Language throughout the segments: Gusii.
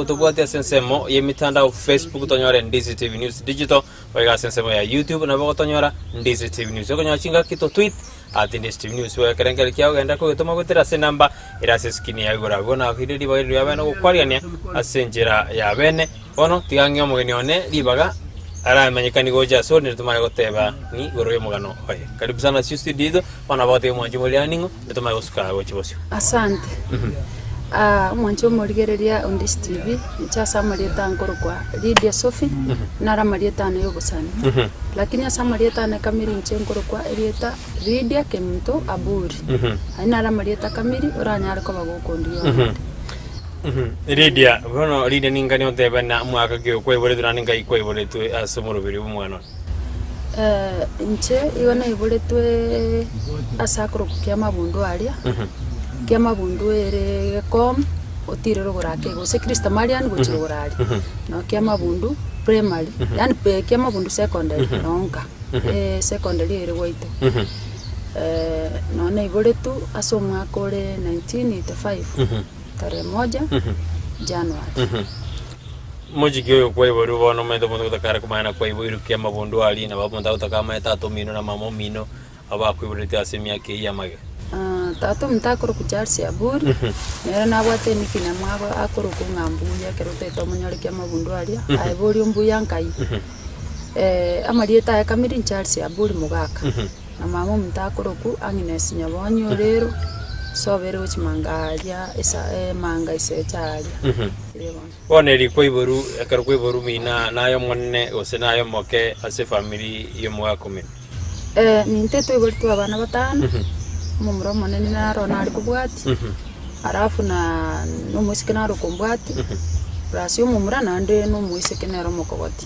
Tobwate ase ensemo y'emitandao Facebook tonyore Ndizi TV News Digital, boigo ase ensemo ya YouTube nabo ogotonyora Ndizi TV News. Okonyora chingaki to tweet at Ndizi TV News. Boigo ekerengerio kiao genda kogetoma goetera ase enamba ere ase eskrini ya igoro abwo nakoire ribaga riria bene gokwarigania ase enchera ya bene. Bono tiga ng'e omogeni one ribaga aramanyekanie gocha asore naende tomanye goteba ng'i igoro y'omogano oye. Karibu sana ase studio yaito, bono nabo ogotebia omwanchi omoriani ning'o, naende tomanye gosuka gochia bosio. Asante. Ah, omwanchi omorigereria o Ndisi TV, inche ase amarieta nkorokwa Lydia Sophie, naro amarieta ane y'obosani. Lakini ase amarieta ane kamiri inche nkorokwa erieta Lydia Kemunto Aburi. Ayio naro amarieta kamiri oranyare koba gokondigia onde. Lydia, bono Lydia ningani otebe na mwaka ki okwaiboretwe naende nkai kwaiboretwe ase omoroberi bw'omwana oyo? Eh, inche igo naiboretwe ase akorokwa Kiamabundu aria, Kiamabundu ere Gekom, otire rogoro ake igo, gose Christo Marian gochia rogoro aria, noo Kiamabundu primary, yaani pe Kiamabundu secondary noo nka, secondary ere gwaito. Noo naiboretwe ase omwaka ore 1985, tarehe moja, January. Mochiki oyo kwaiboirwe bono omanyete omonto ogotakara komanya na kwaiboirwe ki amabondo aria nabo omonto agotaka amanye tata omino na mama omino abo bakoiborete ase emiaka eyio y'amagega. Tata omonto akorokwa Charles Aburi, nere nabwate enickname abo akorokwa ng'a Mbuya ekero otagete omonyore ki amabundo aria, aye boria Mbuya nkai. Amarieta aye kamiri Charles Aburi Mogaka, na mama omonto akorokwa Agnes Nyabonyi Orero, sobo ere gochia manga aria esa manga esecha aria. Ee bono. Bono eri kwaiborwa, ekero kwaiborwa omino naye omonene gose naye omoke ase efamiri y'omogaka omino. Minto twaiboretwe abana batano, omomura omonene naro nare kobwatia, alafu na na omoiseke nare okombwatia, plus omomura naende na omoiseke nere omokogoti.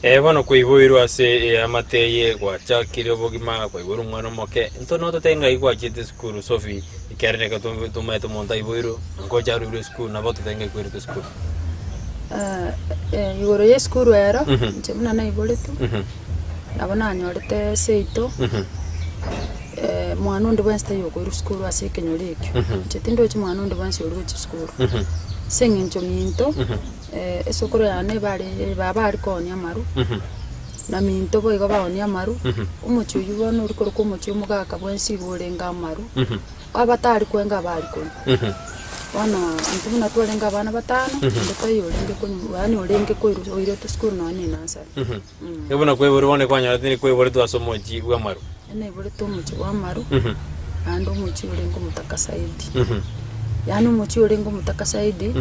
Eh, bono kwaiboirwe ase eamate eye, gwachakire obogima, kwaiboirwe omwana omoke, intwe nototebie ng'ai gwachiete esukuru Sophie, ekiagera reka tombe tomaete omonto aiboirwe, ngocha aruirwe esukuru, nabo ototebie ng'ai kwairete esukuru. Igoro ya esukuru ero, inche buna naiboretwe, nabo nanyorete seito, mwana onde bwensi taiyo okoirwa sukuru ase ekenyoro ekio. Inche tindochi mwana onde bwensi oria gochia sukuru. Ase eng'encho minto, esukuru yane ebare baba are koonia amaru, na minto boigo baonia amaru, omochie oyio bono oria korokwa omochie omogaka bwensi igo orenge amaru, abatari kwenga abare konywa. Bono intwe buna twarenge abana batano, onde taiyo orenge konywa yaani orenge koirwa oiretwe sukuru nonya na enasari. Igo buna kwaiborwa bono kwanyorete nigo kwaiboretwe ase omochie bw'amaru. Naiboretwe omochie bw'amaru, naende omochie orenge omotaka zaidi. Yaani omochie orenge omotaka zaidi,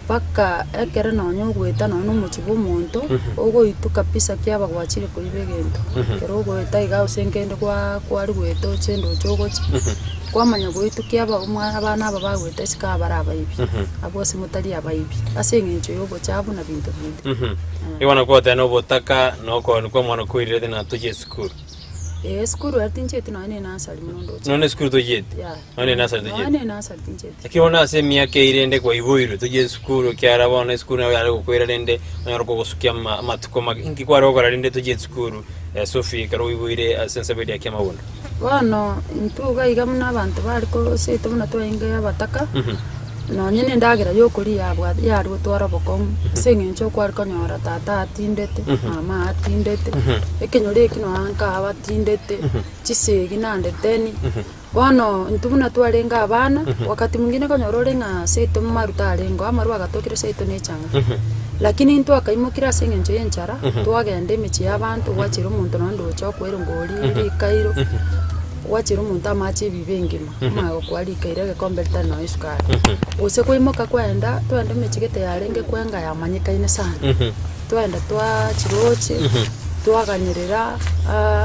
mpaka ekero nonya ogoeta nonya na omochie bwa omonto, ogoitwa kabisa kiaba gwachire koiba egento. Ekero ogoeta iga gose nkende kwa kwari goeta oche ndoche ogochia, kwamanya goitwa kiaba omwa abana aba bagoeta isiko aba bare abaibi, abwo ase motari abaibi, ase eng'encho ya obochafu na binto binde. Igo nakogoteba na obotaka na okooni kw'omwana koirerete na tochie esukuru. Ee, esukuru ero tinchieti nonya na enasari mono ndoche. Nonya na esukuru tochieti? Yaya. Nonya na enasari tochieti? Nonya na enasari tinchieti. Lakini bono ase emiaka eyio rende kwaiboirwe tochie esukuru ekiagera bono esukuru nabo yare gokoira rende onyore kogosukia ama amatuko make. Inki kware gokora rende tochie esukuru Sophie ekero oiboire ase ensemo eria ya Kiamagondo? Bono intwe iga iga buna abanto bare ko seito buna twarenge abataka, nonye na endagera yokoria yabwa yare gotwara obokong'u, ase eng'encho okware konyora tata atindete, mama atindete, ekenyoro eki nonya nka batindete, chisegi naende teni. Bono intwe buna twarenge abana, wakati mwingine konyora ore ng'a seito maru tarengeo, amaru agatokire seito na echang'a. Lakini intwe twakaimokire ase eng'encho y'enchara, twagenda emechie y'abanto, gwachera omonto nonya ndoche okoeire ngori rikairo, gwachera omonto amache ebibe engima, omanye gokoa rikairo egekombe ritari nonya esukari. Gose kwaimoka kwaenda, twaenda emechie gete yarenge kwenga yamanyekaine sana, twaenda twachiroche, twaganyerera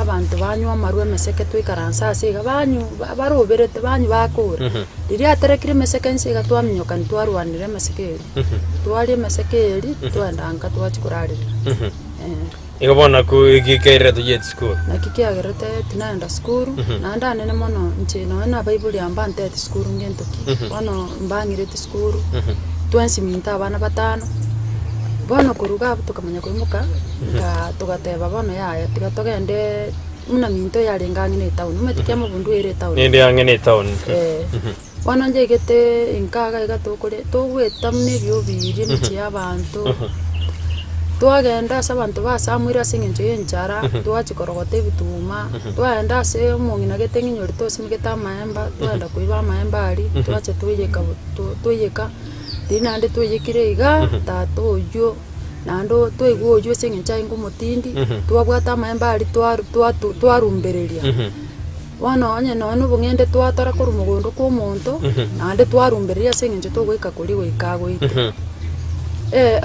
abanto banywa amarwa emeseke twaikaransa ase iga banywa baroberete banywa bakora. Riria aterekire emeseke inse iga twaminyokani twarwanire emeseke eria. Twaria emeseke eria, twaenda nka twachia korarera. Eh. Igo bono nakwo eki kiairire tochieti sukuru. Naki kiagerete tinaenda sukuru, naende anene mono inche nonya na abaibori aba mbanteti sukuru ngento ki, bono mbang'ireti sukuru, twensi minto abana batano, bono korwa iga abwo tokamanya koimoka, nka togateba bono yaya tiga togende buna minto yarenge ang'e na etown, omanyete kiamobundu ere etown. Nende ang'e na etown. Eh. Bono njaigete inka iga iga tokore togweta buna ebiobiiri emechie ya abanto, twagenda ase abanto basamoire ase eng'encho ya enchara, twachia korogota ebituma, twagenda ase omong'ina gete ng'inyori tosimegete amaemba, twagenda koiba amaemba aria, twacha twaiyeka bo twaiyeka, riria naende twaiyekire igaa, tata oywo naende twaigwa oywo ase eng'encho arenge omotindi, twabwata amaemba aria twaru twatu twarumbereria. Bono onye nonya na obong'ende twatora korwa mogondo kwa omonto, naende twarumbereria ase eng'encho togoika koria goika agoite.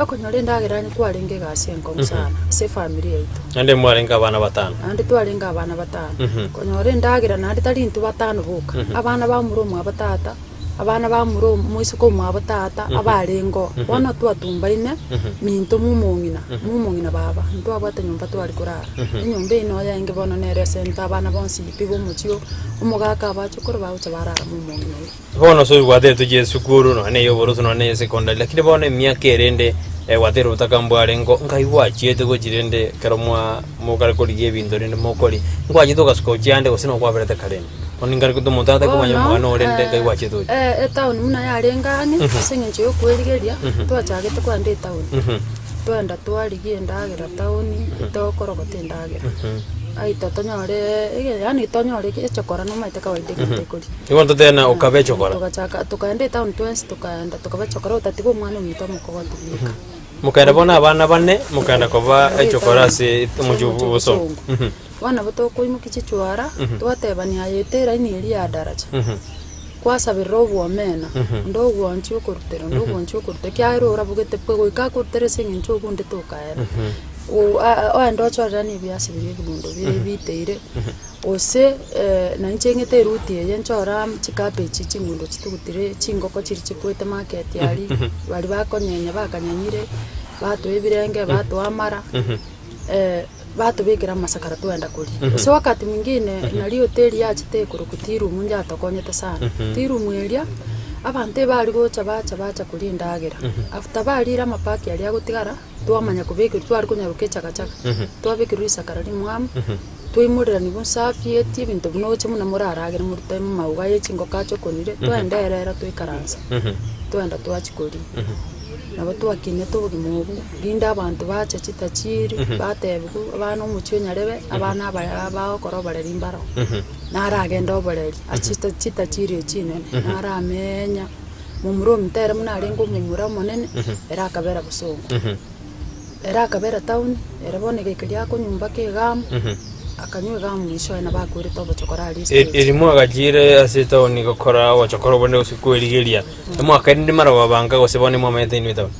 Okonyora endagera onye kwarenge egasi enkong'u sana ase efamiri yaito. Naende mwarenge abana batano. Naende twarenge abana batano. Konyora endagera naende tari intwe batano boka, abana bamura omwabo tata. Abana ba mura omoiseke omwabo tata abarengeo, bono twatumbaine minto momong'ina, momong'ina baba, ntwabwate nyomba tware korara. Enyomba eyio noyo yarenge bono nere esenta abana bonsi pi bomochie omogaka abachokoro bagocha barara momong'ina oyio. Bono ase obwate tochie esukuru nonya na ey'oboroso nonya na ey'esekondari lakini bono emiaka erende gwateire obotaka mbwarengeo nkai gwachiete gochia rende ekero mwa mokare korigia ebinto rende mokoria, ngwachete ogasuka gochia ande gose nokwaberete kare ime? Bono ninkare gote omonto atari komanya Bono, omogano ore rende nkai gwachete gochia. etown buna yarenge ang'e, ase eng'encho ya okwerigeria, twachagete kogenda etown. Twagenda twarigia endagera town, tokorogota endagera. Aitha tonyore ege yaani tonyore echokora nomanyete kawaida egento ekoria. Nigo ntotena okaba echokora. Togachaka tokaenda etown twensi tokaenda tokaba echokora otatiga omwana ominto omokogoti bweka. Mokaenda bono abana bane, mokaenda koba echokora ase omochie o bosongo. Bono nabo tokoimokia chichwara, twatebania aye ete eraini eria ya daraja, kwasaberera obwomena, onde ogwanchia okorutera, onde ogwanchia okorutera, ekiagera orabogete pi goika akorutere ase eng'encho ogunde tokaera. O- a- oende ochoreranie ebiasi biria ebigundo bire biteire, gose na inche ng'ete eruti eye nchore amo chikabechi chingundo chitugutire, chingoko chiria chikwete market aria, baria bakonyenya bakanyenyire, batoa ebirenge, batoa amara. Batobekera amasakara twagenda koria. Gose wakati mwingine nari hoteli yachete ekorokwa tea room njatokonyete sana. Tea room eria, abanto ebare gocha bacha bacha koria endagera. After barire amapaki aria agotigara, twamanya kobekerwa tware konyaroka echagachaga, twabekerwa risakara rimwamu, twaimoreraniwa usafi eti ebinto buna oche buna moraragere morute amauga ye chingoko achokonire, twagenda ere ero twaikaransa, twagenda twachia koria. Nabo twakinete obogima obwo, rinde abanto bacha chitachiri, batebigwa, abana omochie o nyarebe, abana aba bagokora oboreri mbaro. Naragende oboreri ase chita chitachiri echi chinene, naramenya, momura ominto ere buna arenge omomura omonene, ere akabera bosongo. Ere akabera town, ere bono egekeria akonywa mpaka egamu, akanywa egamu mwisho aye nabo akwerete obochokora aria estage. Eri mwagachire ase etown gokora obochokora obonene gose kwerigeria, emwakerende marogoba nka gose bono mwamanyete inwe etown?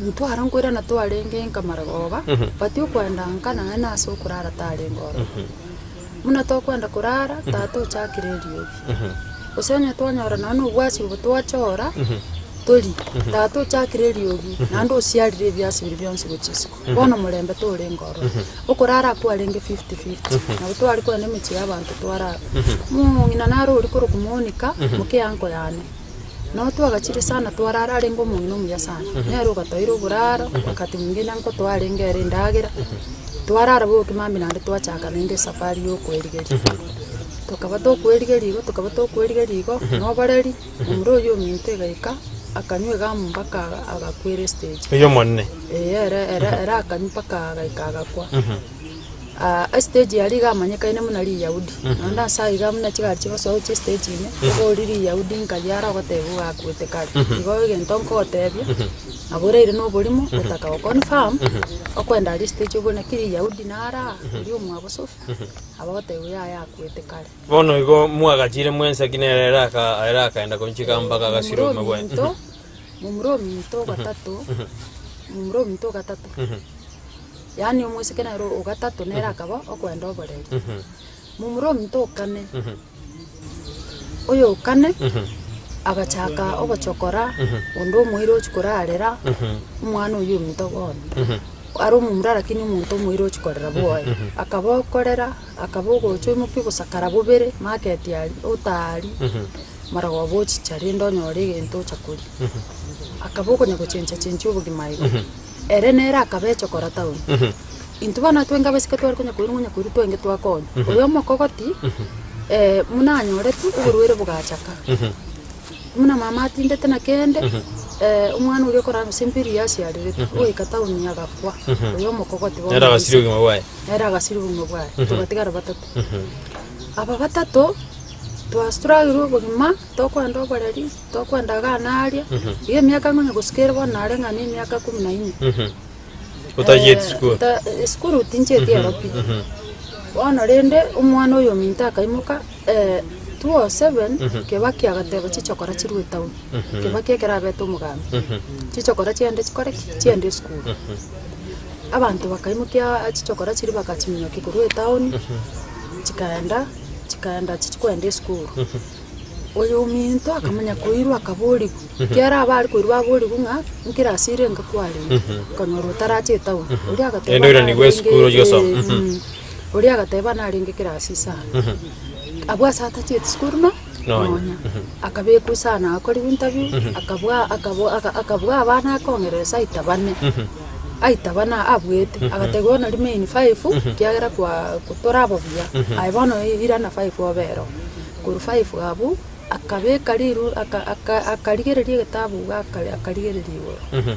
Ntware nkoirana twarenge nka marogoba, but okoenda nka naende nase okorara tarenge ororo. Buna tokoenda korara, tata ochakire eriogi. Gose onye twanyora nonya na obwasi obo twachora, torie, tata ochakire eriogi, naende osiarire ebiasi biria bionsi gochia isiko. Bono omorembe torenge ororo. Okorara kwarenge fifty fifty, nabo tware kogenda emechie ya abanto twarara. Omong'ina naro oria korokwa Monica, moke uncle yane, nabo twagachire sana twarara arenge omong'ina omuya sana, nere ogatoira oboraro, wakati mwingine nkotoa arenge ere endagera, twarara boke mambia naende twachaka naende esafari ya okoerigeria. Tokaba tokoerigeria igo, tokaba tokoerigeria igo, na oboreri, omura oyio ominto egaika, akanywa egamu mpaka aga- agakwera estage. Oyio omonene. Eeh ere ere ere akanywa mpaka agaika agakwa. Estage aria iga amanyekaine buna riyahudi, naende ase aiga buna chigari chigosoa gochia estage ime, obori riyahudi nkai are ogotebiwa iga akwete kare. Igo egento nkogotebia, nabo oraire na oborimo, otaka go confirm, okoenda aria estage obore naki riyahudi nare aa, oria omwabo Sophie, abagotebiwa yaya akwete kare. Bono igo mwagachire mwensi lakini ere ere aka ere akaenda koinchika mpaka agasira Momura obogima bwaye. ominto, momura ominto ogatato, momura ominto ogatato. Yaani omoiseke nere ogatato nere akaba okoenda oboreri. Momura ominto okane, oyo okane, agachaka ogochokora, onde omoira ochia korarera, omwana oyio ominto bono. Are omomura lakini omonto omoira ochia korera bwoye. Akaba okorera, akaba ogocha oimokia obosakara bobere, market aria, otaaria, maragoba ochicha rende onyore egento ocha koria. Akaba okonya gochencha chenchia obogima igo. Ere nere akaba echokora town. Intwe bono twenge abaiseke tware konya koirwa konya koirwa twenge twakonywa. Oyo omokogoti, buna anyoretwe oborwaire bogachaka. Buna mama atindete na kende, omwana oria okora ase empiri yasiarerete, ogoika town agakwa, oyo omokogoti bono Nere agasiria obogima bwaye. Nere agasiria obogima bwaye, togatigara batato. Aba batato, twastruggle obogima, tokoenda oboreri, tokoenda igaa na aria, iga emiaka ng'onye gosika ere bono nare ng'a na emiaka kumi na inye. Otachieti sukuru. Ta esukuru tinchieti ero pi. Bono rende omwana oyo ominto akaimoka 207 Kibaki agateba chichokora chirwe etown. Kibaki ekero abete omogambi, chichokora chiaende chikore ki? Chiaende esukuru. Abanto bakaimokia chichokora chiria bakachiminyokia korwa etown, chikaenda chikaenda chichikoenda esukuru. Oyominto akamanya koirwa akaborigwa, ekiagera abare koirwa baborigwe ng'a nkirasi ere enka kwarenge, okonyora otarache etown. Oria agateba Naende oiranigwe esukuru ochie gosoma. narenge oria agateba narenge kirasi isano. Abwo ase atachieti sukuru no Nonya. nonya. Akabekwa isano agakorigwa interview, akabua akabua aka akabua abana akong'eresa aita bane, aita bane abuete, agateba bono remain five ekiagera kwa toraba buya, aye bono irana five obe ero. Korwa five abwo, akabeka riru aka aka akarigereria egetabu iga akare akarigereria igoro.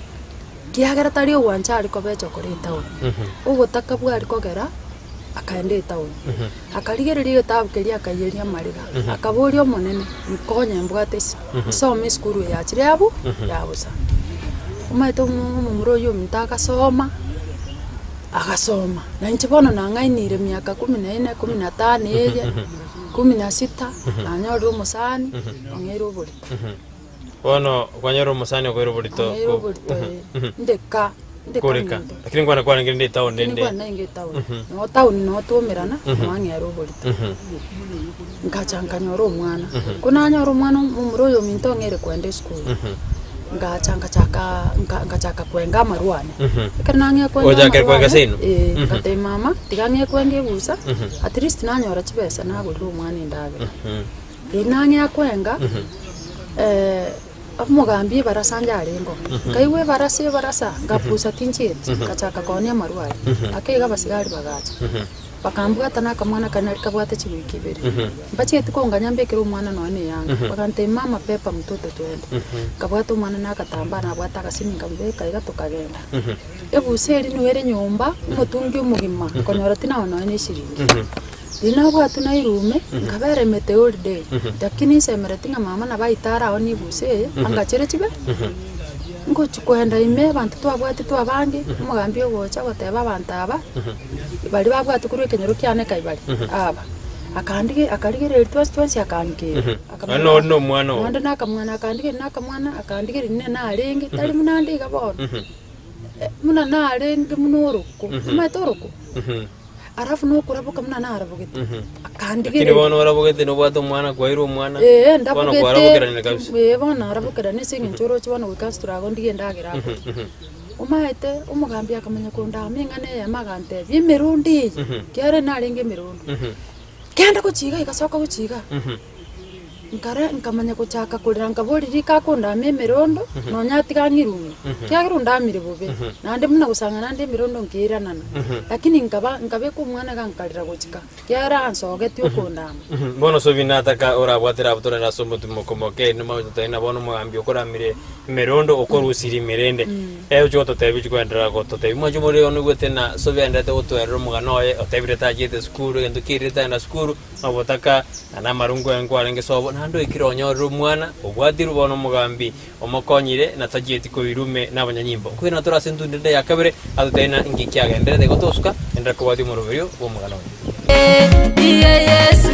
Kiagera tari ogwancha are koba echokora etown, ogotaka bware kogera akaenda etown. Akarigereria egetabu keria akaiyeria amariga, akaboria omonene, nkonye mbwate ase, nsome esukuru eye yachire abwo ya bosa. Omanyete omo omomura oyio ominto agasoma. Agasoma, na inche bono nang'ainire miaka kumi na ine, kumi na tano eye, kumi na sita, nanyorire omosani, ong'eire oborito. Bono kwanyora omosani okoira oborito Ong'eire ko- oborito eh, ndeka, ndeka koreka minto. lakini nkwana kwarenge rende etown Lakini rende nkwana nainge etown. Noo town noo twaumerana, nwang'era oborito. Ngacha nkanyora omwana, ko nanyora omwana omomura oyo ominto ong'eire koenda esukuru. Ngacha ngachaka nka- ngachaka kwenga amarwa ane. Ekero nang'ea kwenga Ochakire amarwa kwenga ane, seino? eh, ngatebia mama, tiga ng'ee kwenga ebusa, at least nanyora chibesa nagorera omwana endagera. Riria nang'ea kwenga, omogambi ebarasa njarenge oo, nkaigwa ebarasa ebarasa, nkapusa tinchieti, ngachaka koonia amarwa aria. Ake iga abasigari bagacha. Bakambwata na akamwana karia nari kabwate chiwiki ibere. Mbachieti konganya mbekere omwana nonya na eyanga. Bagantebia mama beba mtoto twende. Nkabwata omwana na agatambaa nabwate agasini nkamobeka iga tokagenda. Ebusa eria nigo ere nyomba, omotungi omogima, nkonyora tinago nonya na eshiringi. Riria nabwatwa na erume, nkabera emete holiday, lakini nsemereti ng'a mama nabo aitare ao na ebusa eye, angachere chibe. Ngochia koenda ime abanto twabwate twabange, omogambi ogocha ogoteba abanto aba. Baria babwate korwa ekenyoro kiane Kaibari, aba. Akandigia akarigereria twensi twensi akankeera. Nonya nore na omwana oo. Naende na akamwana akandigeria na akamwana akandigeria nine narenge, tari buna nde iga bono. Buna narenge buna oroko, omanyete oroko? Alafu na okoraboka buna narabogete, Lakini akandigereria. bono orabogete nobwate omwana kwaeirwe omwana, Ee, bono ndabogete, kwarabokeranire kabisa. ee bono narabokerane ase eng'encho oroche bono goika ase turago ndigie endagera akoria. Omaete, omogambi akamanya kondaama eng'ana eyemo agantebia, Emerondo eye, ekiagera narenge emerondo, kenda gochia iga igasoka gochia iga. Nkare nkamanya gochaka korera nkaboria rika akondaama emerondo, nonya atiga ang'irume, ekiagera ondamire bobe, naende buna gosang'ana ande emerondo nkeiranana, lakini nkaba nkabeka omwana iga nkarera gochika, ekiagera ansogetie okondaama. Bono Sobi nataka orabwatera abwo torende ase omotimoko moke, totari na bono omogambi okoramire Emerondo okorusirie emerende. Eh, ochia gototebia ochia koenderera gototebia mwanche more igo noigwete na Sobi aenderete gotoerera omogano oye, otebire tachiete sukuru, egento kiairire tagenda sukuru, nobotaka, na namarungu aye nkwarenge sobo, naende oikire onyorire omwana, obwatirwe bono omogambi omokonyire, na tachieti koirume nabanyanyimbo. Nkoirana tore ase entundu ende ya kabere, atotebie ng'a inki kiagenderete igo tosuka, enderera kobwatia omoroberio bw'omogano oyo. Iye Yesu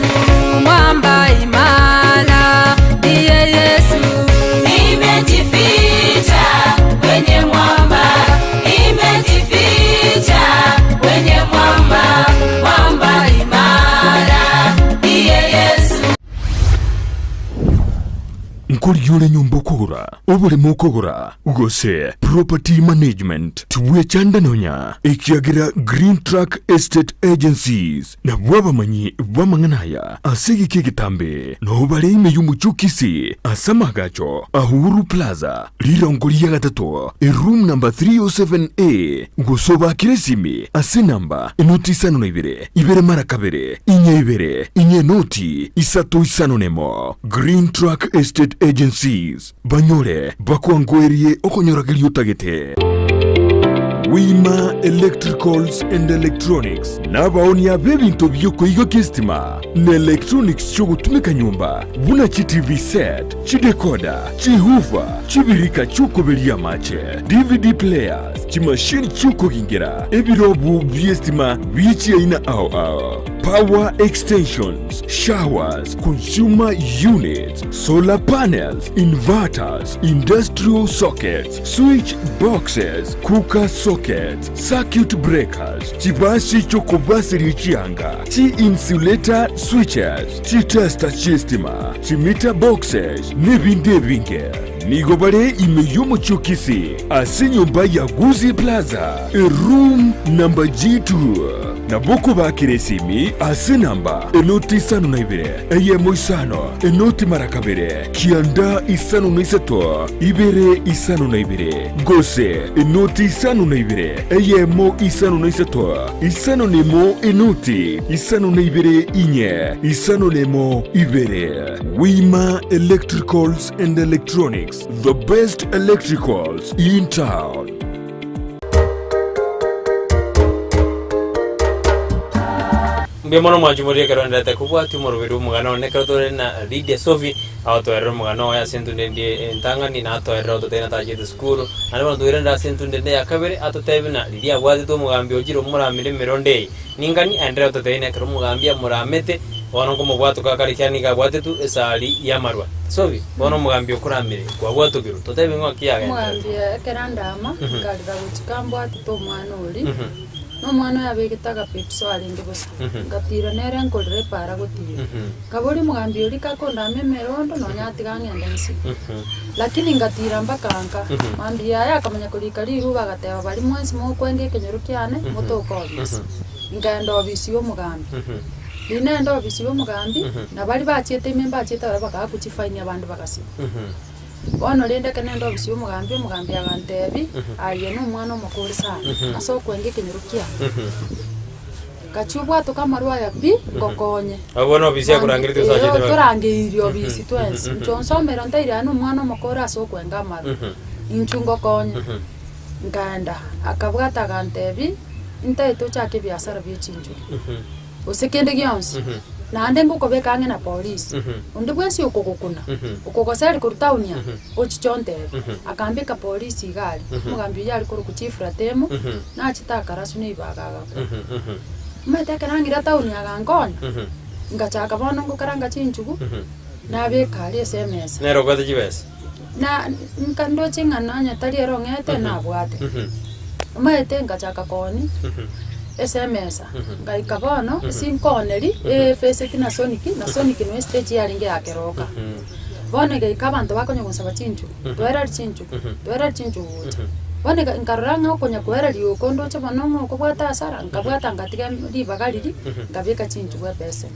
mwamba imara, iye Yesu. Nimejificha kwenye mwamba, nimejificha kwenye mwamba, mwamba imara, iye Yesu. Nkorigia ore nyomba okogora, oboremo okogora, gose property management, tibwechanda nonya, ekiagera Green Track Estate Agencies nabwo abamanyi b'amang'ana aya ase egeka egetambe, nao bare ime y'omochie o Kisii ase amaagacho a Uhuru Plaza, rirongo ria gatato, eroom number 307A, gose obaakere esimi ase enamba enoti isano na ibere, ibere mara kabere, inye ibere, inye enoti isato isano nemo. Green Track Estate. Agencies, banyore bakwangoerie okonyorageria otagete. Wima Electricals and Electronics nabaonia b'ebinto bi'okoigokia esitima na electronics chi'ogotumeka nyomba buna chi TV set, chidecoder, chihoofer, chibirika chi'okoberia amache, DVD players, chimashini chi'okogingera, ebirobu bi'esitima bie chiaina ao ao, power extensions, showers, consumer units, solar panels, inverters, industrial sockets, switch boxes, cooker sockets, circuit breakers, chibasi chi'okobaseria chianga, chi-insulator switches, chitester chi'estima, chimeter boxes, nebinde ebinge. Nigo bare ime y'omochie o Kisii, ase enyomba ya Gusii Plaza, eroom number G2. Nabo okobakera esimi ase enamba enoti isano na ibere, eyemo isano, enoti mara kabere, kianda isano na isato, ibere isano na ibere, gose enoti isano na ibere, eyemo isano na isato, isano na emo enoti isano na ibere inye, isano na emo ibere. Wima Electricals and Electronics, the best electricals in town. Mbuya mono mwanchi moria ekero ndete kobwatia omoroberi bw'omogano one ekero tore na Lydia Sophie agotoerera omogano oye ase entunde endie entang'ani na atoerere ototebie natachete sukuru naende bono toirende ase entunde ende ya kabere atotebie buna riria abwatete omogambi ochire omoramire emerondo eye ningani aenderere gototebia buna ekero omogambi amoramete bono nkomobwatoka akare ekiagera nigo abwatetwe esari y'amarwa. Sophie, bono omogambi okoramire kwabwatokirwe totebie ng'o ki yagenderete. Omogambi ekero andama nkarera gochika mbwatete omwana oria. Na omwana oye abegete agapepiso arenge bosa, ngatira nere nkorera epaara gotira. Nkaboria omogambi oria kakondama emerondo nonya atiga ng'ende nsibe. Lakini ngatira mpaka nka, mambia yaye akamanya korika riruba agateba baria mwensi mokwenga ekenyoro kiane motoke obisi. Nkaenda obisi ya omogambi, riria naenda obisi ya omogambi, na baria bachiete ime mbachiete barabwo bakaakwa chifaini abande bagasibwa. Bono rende ekero nende obosio bw'omogambi, omogambi agantebi, Aye nomwana omokori sana, ase okwenga ekenyoro kiane. Gachia obwatoke amarwa aya pi, ngokonye. Abwo bono obisi akorangeretie gose achete Ee, babe. torangeirie obisi twensi. Inche onsomere ontebirie aye nomwana omokori ase okwenga amarwa. Inchuo ngokonye. Nkaenda, akabwata agantebi, ntaete ochake ebiasara bie chinchugu. Gose kende gionsi, naende ngokobeka ang'e na polisi, onde bwensi okogokuna, okogoseria korwa town aa, ochiche ontebie. Akambeka polisi iga aria, omogambi oyio are korokwa Chief Ratemo, nachete akarasu na ebibaga agakwa. Omanyete ekero ang'ira town agankonya, ngachaka bono ngokaranga chinchugu, nabeka aria ase emesa. Nere obwate chibesa? Na nka ndoche ng'a nonya tari ere ong'ete nabwate. Omanyete ngachaka koonia ase emesa, ngaika bono ase nkooneri efeseti na Sonic, na Sonic noe estage yarenge ya keroka. Bono egaika abanto bakonya gonsaba chinchugu, twereri chinchugu, twereri chinchugu gocha. Bono ega nkarora ng'a okonya koereria oko ndoche bono ng'a okobwata hasara, nkabwata ngatiga ribaga riria, nkabeka chinchugu ebeseni.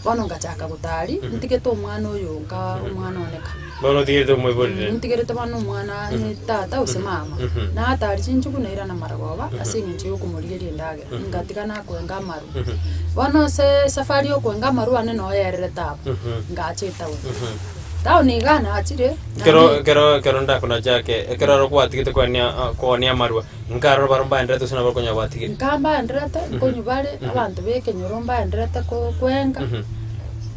Bono ngachaka gotari, ntigete omwana oyo nka omwana one ka. Bono otigerete omoiborire. Ntigerete bono omwana tata gose mama, natari chinchugu nairana marogoba ase eng'encho ya okomorigeria endagera, ngatiga nakoenga amarwa. Bono ase esafari ya okoenga amarwa ane noyererete abwo, ngacha etown. Town igaa nachire, Ekero naende ekero ekero ndakonachake, ekero aro gwatigete koenia koonia amarwa, nkarora barabwo mbaenderete gose nabo okonyora gwatigire. Nka mbaenderete, nkonywa bare, abanto ba ekenyoro mbaenderete ko koenga,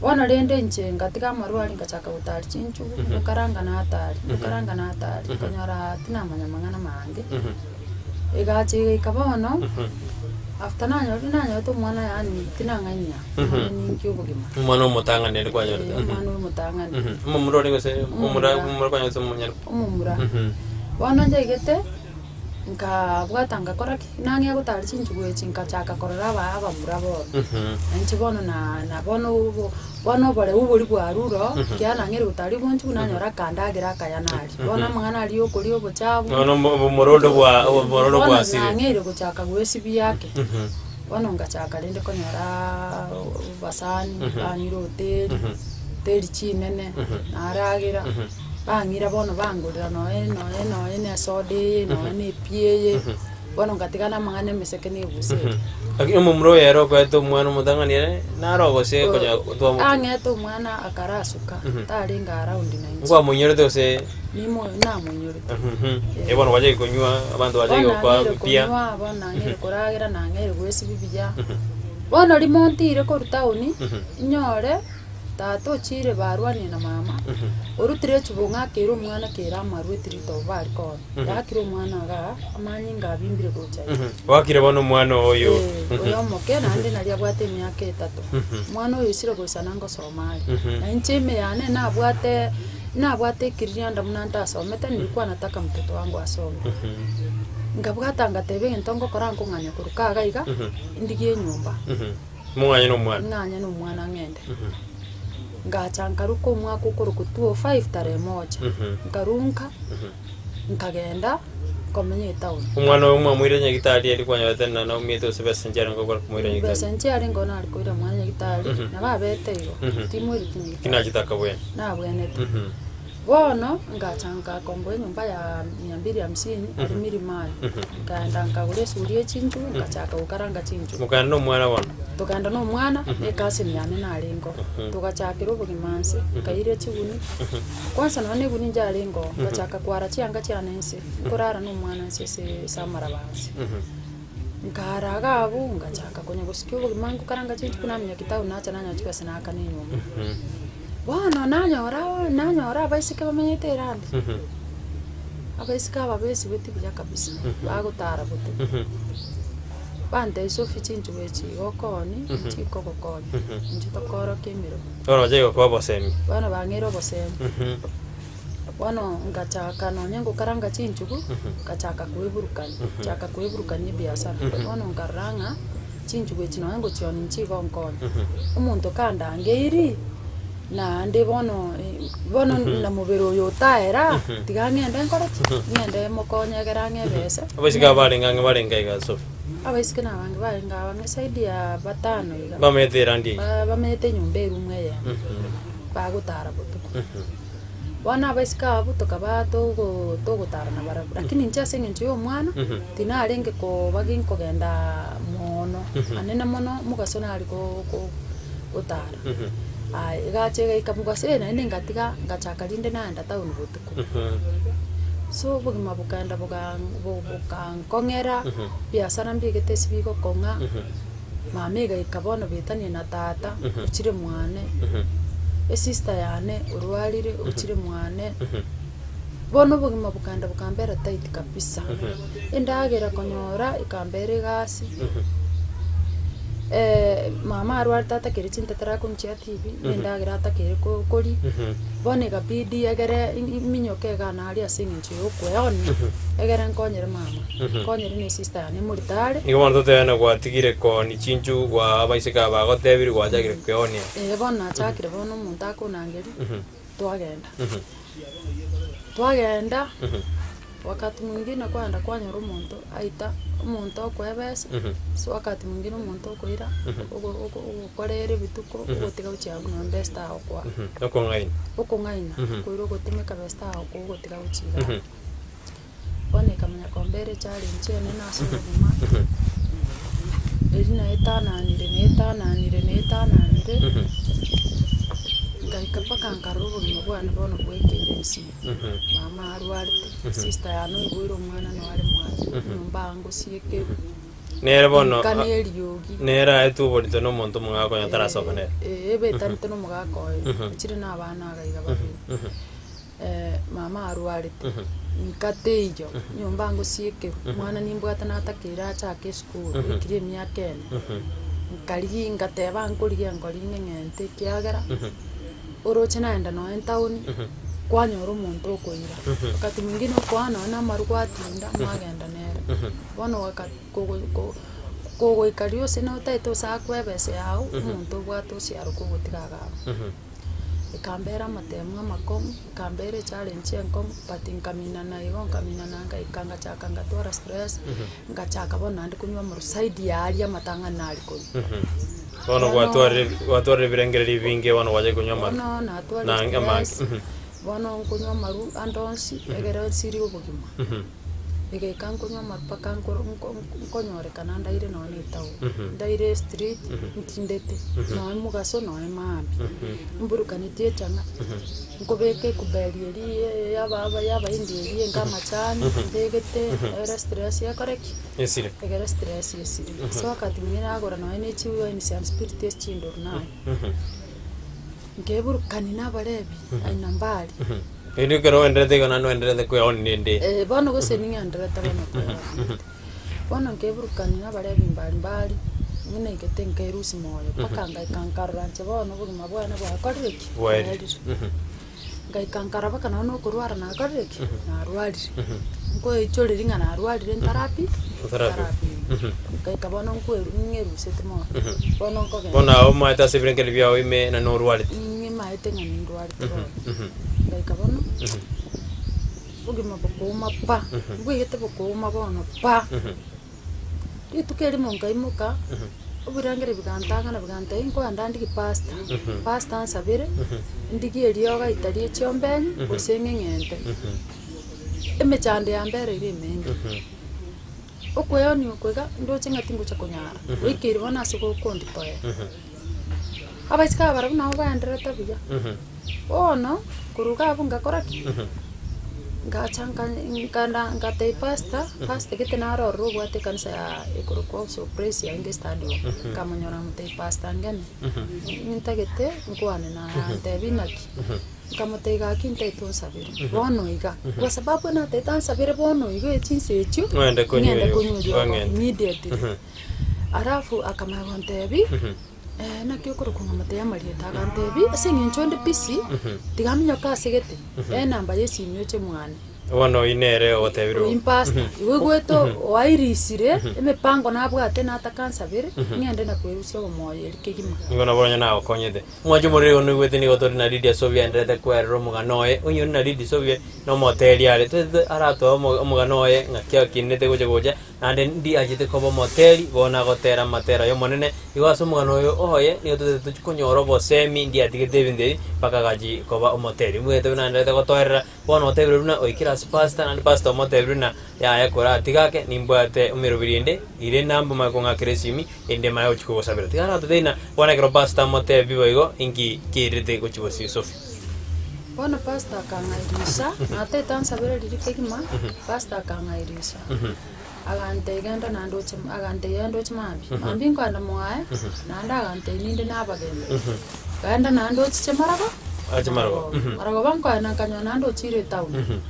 bono rende inche ngatiga amarwa aria ngachaka gotari chinchugu, ngokaranga natari, ngokaranga natari, nkonyora tinamanya mang'ana mange. Egacha egaika bono, after nanyorire nanyorete omwana yaani tinang'ainia, manya ninki obogima. Omwana omotang'ani ere kwanyorete. Eh, omwana omotang'ani. Omomura oria gose omomura Omomura. omomura kwanyorete omonyaroka. Omomura. Bono nchaigete. Nkabwata ngakora ki? Nang'ea gotara chinchugu echi nkachaka korora aba abamura bono. Na inche bono na na bono obo bono oboreu boria bwarure oo, ekiagera nang'eire gotara ribonchugu nanyora akandagera akaya naria. Bono amang'ana aria ya okoria obochafu, Bono omo obomorondo bwa obomorondo bono bwasire. nang'eire gochaka goesibia ake. Bono ngachaka rende konyoraaa obasani, bang'ira hoteli, hoteli chinene, naragera. Bang'ira bono bangorera nonya nonya nonya na esoda eye, nonya na epi eye. Bono ngatigana amang'ana emeseke na ebusa eria. Lakini omomura oyo ere okoete omwana omotang'ani ere naro gose konya twamo Ang'ete omwana akarasuka, tarenge around na inche. Nkwamonyorete gose? Nimo namonyorete. Eh bono gwachaki konywa, abanto bachaki Bono gokoa nang'eire pia. konywa, bono nang'eire koragera, nang'eire goesibia buya. Bono rimo ntire korwa town, inyore Tata ochiire barwanie na mama, orutire echibong'u akeira omwana kere amarwa etirito bare konya. Yaakire omwana igaa, amanyinga abimbire gocha iga. Oakire bono omwana oyo. Eh, oyo omoke naende naria abwate emiaka etato. Omwana oyo oisire goisana ngosoma are. Na inche ime yane nabwate nabwate ekiririanda buna ntasomete nilikuwa nataka mtoto wangu asome. Nkabwata ngateba egento ngokora nkong'anya korwa kaga iga, ndigie enyomba. Mong'anye na omwana. Ng'anye na omwana ng'ende. Ngacha nkaruka omwaka okorokwa 205 tarehe moja. Nkarunka, nkagenda nkomenya etown. Omwana oyo mwamoire nyagitari aria kwanyorete na naumiete gose besa nchiarenge gokora komoira nyagitari? Besa nchiarenge nare koira omwana nyagitari, nabo abete igo, timoireti nyagitari. Ki nachete akabwena? Nabwenete. Bono ngacha ngakomboa enyomba ya mia mbili hamsini aria Milimani, nkaenda nkagora esuguri ye chinchugu, ngachaka gokaranga chinchugu. Mokaenda na omwana bono? Tokaenda na omwana, na ecousin yane narenge oo, togachakera obogima nse, nkaira chiguni, kwanza nonya na eguni njarenge oo, ngachaka kwara chianga chiane nse, nkorara na omwana nse ase ase amaraba nse. Nkaara iga abwo, ngachaka konya gosikia obogima ngokaranga chinchugu namanya kitabu nacha nanyora chibesa naakana enyomba. Bono nanyora nanyora abaiseke bamenyete erandi, abaiseke aba besibeti buya kabisa, bagotara botuko. Bantebia Sophie chinchugu echi igo okooni, nchikogokonya, inche tokorokia emeremo. Bono bachake gokoa obosemi. Bono bang'eire obosemi. Bono ngachaka nonye ngokaranga chinchugu, ngachaka koeburukania, nchaka koeburukania ebiasara. Bono nkarora ng'a chinchugu echi nonye ngochionia nchigo nkonya. Omonto kandangeiri, naende bono bono na mobere oyo otaera, tiga ng'ende nkore ki? Ng'ende mokonye egere ang'e ebesa. Abaiseke aba barenge ang'e barenge iga Sophie? Abaiseke na abange barenge aba ang'e zaidi ya batano iga. Bamenyete erandi eyio? Ba- bamenyete enyomba eroom eyemo, bagotara botuko. Bono abaiseke abwo tokaba togo togotara nabarabwo, lakini inche ase eng'encho ya omwana, tinarenge koba ginkogendaa moono, anene mono mogaso nare ko- ko gotara. Aya, egacha egaika mogaso eh naende ngatiga ngachaka rinde naenda town botuko. So obogima bokaenda boga bo- bokankong'era, ebiasara mbigete ase bigokong'a, Mama egaika bono betanie na tata, ochire mwane, esister yane orwarire ochire mwane, bono obogima bokaenda bokambera tight kabisa, endagera konyora ekambera egasi, mama arwarete atakeri chintetera akonywa chia TV, na endagera atakeri ko- koria, bono ekabidi egere minyoke igaa naria ase eng'encho ya okweonia, egere nkonyere mama. Nkonyire ne sister yane moritare. Nigo bono totebe ng'a gwatigire koonia chinchugu kwa abaiseke aba bagotebire gwachakire kweonia. Ee bono nachakire bono omonto akonangeria, twagenda. Twagenda, wakati mwingine kwagenda kwanyora omonto aita, omonto okoa ebesa, ase wakati mwingine omonto okoira, ogo- ogo- ogokorera ebituko, ogotiga gochia abwo nonye besa tagokoa. Okong'aina. Okong'aina, koira ogotumeka besa tagokoa ogotiga gochia igaa. Bono ekamanya kombera echallenge enene ase obogima, eria naetananire naetananire naetananire, ngaika mpaka nkarora obogima bwane bono bwaikeire ensemo. Mama arwarete, sister yane oiboire omwana noyo are mwane, enyomba angosiekerwe, Nere bono nka na eriogi. nere aetwe oborito na omonto omong'ao konya tarasoka nere. Eh, ebetanete na omogaka oye, ochire na abana iga iga babere. Mama arwarete, inka teiyo, nyomba ngosiekerwa, omwana nimbwate natakeire achake esukuru, ekire emiaka ene, nkarigia ngateba nkorigia nkori ng'eng'ente ekiagera, oroche naenda nonya etown, kwanyora omonto okoira, wakati mwingine okoa nonya na amarwa gwatinda mwagenda nere, bono wakati kogo ko kogoika riria ase notaete ase akoe ebesa yago, omonto obwate osiaro kogotiga iga abwo. Ekambera amatemo amakong'u, ekambera echallenge enkong'u, but nkaminana igo nkaminana ngaika ngachaka ngatwara stress, ngachaka bono naende konywa amaru zaidi ya aria amatang'ani nare konywa. Bono Bono- gwatwarire gwatwarire ebirengererio ebinge bono gwachaka konywa amaru. Bono natwarire Na amange. stress, bono nkonywa amaru ande onsi, egere nsirie obogima. Egaika nkonywa amaru mpaka nkoro nko nkonyorekana ndaire nonye na etown, ndaire estreet, ntindete, nonye mogaso nonye maambia, mburukanetie echang'a, nkobeka ekuberi eria ya aba ya abaindi eria enga amachani, mbegete, ere estress ekore ki? Esire. Egere estress esire. Ase wakati mwingine nagora nonye na echiwines and spirit ase chindoru naye. Nkeburukani na abarebi aina mbari. Erio ekero oenderete igo naende oenderete kweoni rende. Eh, bono gose ning'enderete bono kweoni. Bono nkeburukani na abarebi mbari mbari, buna naigete nkerusia moyo mpaka ngaika nkarora inche bono obogima bwane bwakorire ki? Bwaerire. Bwaerire. Ngaika nkarora mpaka nonye na okorwara nakorire ki? Narwarire. Nkoichoreria ng'a narwarire ntarapi? Ntarapi. Ntarapimwa. Ngaika bono nkweru ng'eruseti mono. Bono nkogenda. Bono abwo omaete ase ebirengererio biao ime na norwarete. Ng'imaete ng'a nindwarete bono. Ngaika bono, obogima bokouma pa, mbwegete bokouma bono pa. Rituko erimo nkaimoka, obirangeri bigantang'ana bigantebia nkoenda ndigie pastor, pastor ansabere, ndigie eriogo ritari echiombe enye, gose ng'eng'ente. Emechando yambereire emenge, okweonia oko iga, ndoche ng'a tingocha konyara, goikeire bono ase gokonditoera. Abaiseke aba barabwo nabo baendererete buya, bono, korwa iga abwo ngakora ki? Ngacha nka nkaenda ngatebia pastor, pastor gete naro ororo obwate ekanisa ya ekorokwa House of Praise yainga estadium, nkamonyora nkamotebia pastor ngene, nintagete nkwane naye antebie naki, nkamotebia gaki ntagete onsabere bono iga, kwa sababu natagete ansabere bono iga chinsa echio, Ng'ende konywa ng'ende eriogo, konywa eriogo ong'ente. immediately. Alafu akamanya gontebia. Naki okorokwa ng'a motebie amarieta? Agantebia, ase eng'encho onde busy, tiga aminyoke ase gete, enamba y'esimi oche mwane. Bono oyio nere ogotebire Oyio pastor, igo oigwete oairisire emepango nabwate nataka nsabere, ng'ende na kwerusia obomoyo erio kegima. Nigo nabo onye nagokonyete. Omwancho omorero igo noigwete nigo tori na Lydia Sobia aenderete kwerera omogano oye, onye ore na Lydia Sobia nomoteria are, toete aratoe omogano oye ng'aki akinete gocha gocha, Naende ndiachete koba omoteri, bono nagotera amatera y'Omonene. Igo ase omogano oyo oye nigo totagete tochie konyora obosemi, ndiatigete ebinto ebi mpaka agachia koba omoteri. Omanyete buna naenderete gotoerera, bono otebire buna oikire ase pastor, naende pastor omotebire buna yaya koratiga ake nimbwate emeroberi ende ere enamba omanye kong'akera esimi, ende manye gochia kogosabera. Tiga aratotebie ng'a bono ekero pastor amotebie boigo inki kerete gochia bosio Sophie. Bono pastor akang'airisha, natete ansabere riria kegima, pastor akang'airisha. Agantebia genda naende oche agantebia genda oche mambia, mambia nkoenda mwaye, naende agantebia ninde na abageni, genda naende ochiche marogo, Ache marogo, marogoba nkoenda nkanyora naende ochire etown.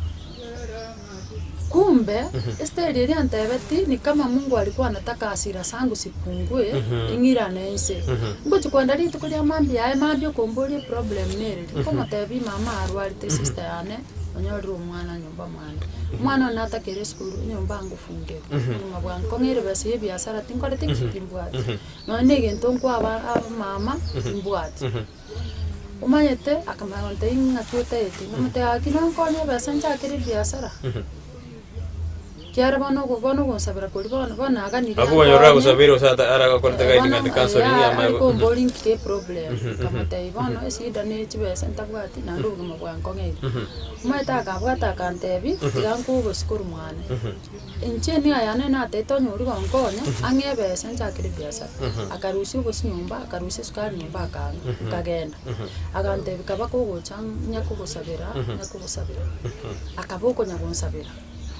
Kumbe, Esteri eria antebetie, ni kama Mungu alikuwa anataka hasira zangu zipungue, ing'irane inse. Ngochia kwenda rituko ria mambia yaye mambia okomboria eproblem nereri, nkomotebia mama arwarete esister yane, onyorire omwana nyomba mwane. Omwana one natakeire esukuru, enyomba ngofungera, obogima bwane nkong'eire ebesa ya ebiasara tinkoreti ki? Timbwati. Nonya na egento nkoa abamama, timbwati. Omanyete, akamanya gontebia ng'aki otaeti, nkamotebia gaki nonkonye ebesa nchakere ebiasara, ekiagera bono ogo bono ogonsabera koria bono bono naganirie Abwo onye ankonye. oragosabere gose ata aragokorete guiding Bono and counseling eh, amanye are komboria nki ke eproblem, nkamotebia bono eshida ne chibesa ntabwati naende obogima bwankong'eire. Omanyete akabwata akantebia, tiga nkoe obosio korwa mwane. Inche nia yane natete onye oria gonkonya, ang'e ebesa nchakere ebiasara. Akarusia obosie nyomba, akarusia esukari nyomba akang'a, nkagenda. Agantebia kaba kogocha ng'a kogosabera, ng'a kogosabera. Akaba okonya gonsabera,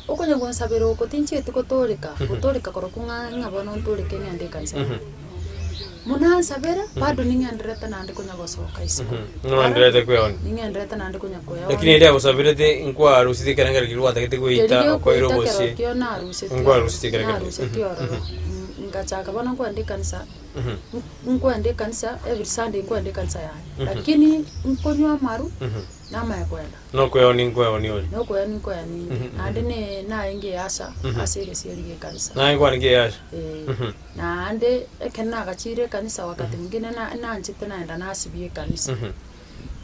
okonya gonsabera oko tinchieti gotoreka, gotoreka korokwo ng'a ng'a bono ntoreke ng'ende ekanisa. Buna ansabera, bado ning'endererete naende konya gosoka isiko. Ning'endererete kweonia. Ning'endererete naende konya kweonia. Lakini eria agosaberete nkwarusirie ekerengererio keria gwatagete goita Keria okoira giokoita obosie. kerokio narusetie Nkwarusetie ekerengererio. narusetie ororo. Ngachaka bono nkoenda ekanisa, nkoenda ekanisa every Sunday nkoenda ekanisa yaye. Lakini nkonywa amaru, namanya koenda. Nokweonia nkweonia ore. Nokweonia nkweonia inde. Naende ne narenge easha ase egesieri gie ekanisa. Naye nkwarenge easha. Eeh. Naende ekero nagachiire ekanisa wakati mwingine na nanchete naenda nasibia ekanisa.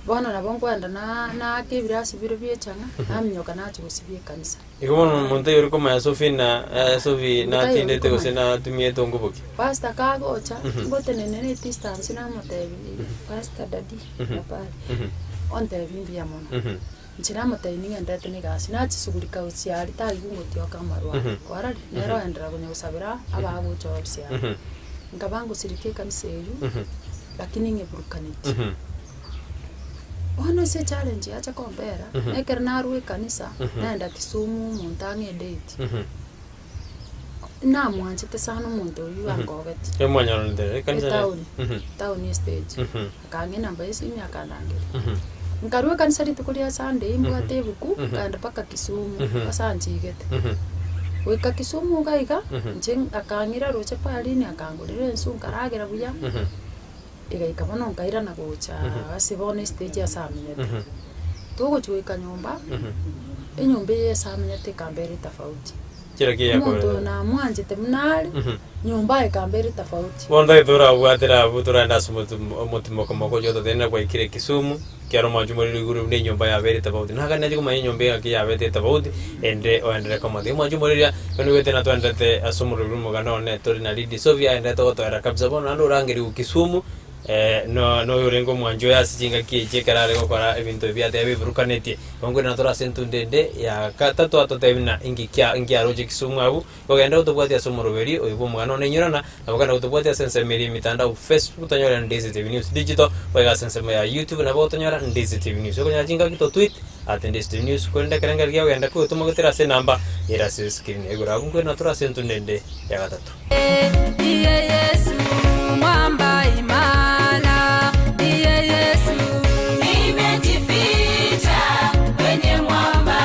Bono nabo nkoenda na naaka ebirasi biria bia echang'a, naminyoka nachia gosibia ekanisa. Igo bono omonto oyo ore komanya Sophie na Sophie Omonto oyo ore natindete gose komanya. natumiete ongoboki. Pastor kagocha, ngotenenera edistance namotebia, pastor daddy, habari, ontebia mbuya mono. Inche namotebia ning'enderete na egasi, nachisugurika gochia aria tari gongotioka amarwa aya, kwarorire? Nere oenderera konya gosabera abagocha ofisi aya. Nkaba ngosirika ekanisa eywo, lakini ng'eburukaneti. Bono ase echallenge yacha kombera, ekero narwa ekanisa, naenda Kisumu omonto ang'e edate, namwanchete sana omonto oywo angogetie. Emwanyororete ekanisa ne- Etaoni, etaoni estage. Akang'a enamba y'esimi akandangeria. Nkarua ekanisa rituko ria Sunday mbwate ebuku, nkaenda mpaka Kisumu, ase anchigete. Goika Kisumu iga iga, inche akang'ira roche parini akangorera ensu nkaragera buya, egaika bono nkairana gocha ase bono estage ase amenyete. Togochia goika nyomba, enyomba eye ase amenyete ekambera etofauti. Kera ki Omonto oyo yakorete. namwanchete buna are, nyomba aye ekamba ere tofauti. Bono tari torabwatera abwo toraende ase omotim- omotimoko mogocha ototenena gwaikire Kisumu, ekiagera omwancho omorero igoro buna enyomba yabeire tofauti. Nagani nache komanya enyomba engaki yabete etofauti, ende oenderere komotebia omwancho omorero bono nigo tena twaenderete ase omorero bwa omoganda one tore na Lady Sofia aenderete gotoera kabisa bono naende orangerigwe Kisumu. Noyorenge omwanchi oye ase chingaki echi ekero are gokora ebinto ebi atebia biburukanetie. Igo nkoirana tore ase entunda ende ya gatato atotebie buna inki kia inki aroche Kisumu abwo, gogenda gotobwatia ase omoroberi oyo bw'omogano one inyorana, nabo genda gotobwatia ase ensemo eria y'emitandao Facebook tonyore Ndisi TV News Digital, boigo ase ensemo ya YouTube nabo gotonyora Ndisi TV News. Okonyora chingaki to tweet at Ndisi TV News korende ekerengerio kia gogenda kogotoma gotera ase enamba ere ase escreen. Igoro abwo nkoirana tore ase entunda ende ya gatato. Ndiye Yesu, mwamba imara, ndiye Yesu. Nimejificha kwenye mwamba,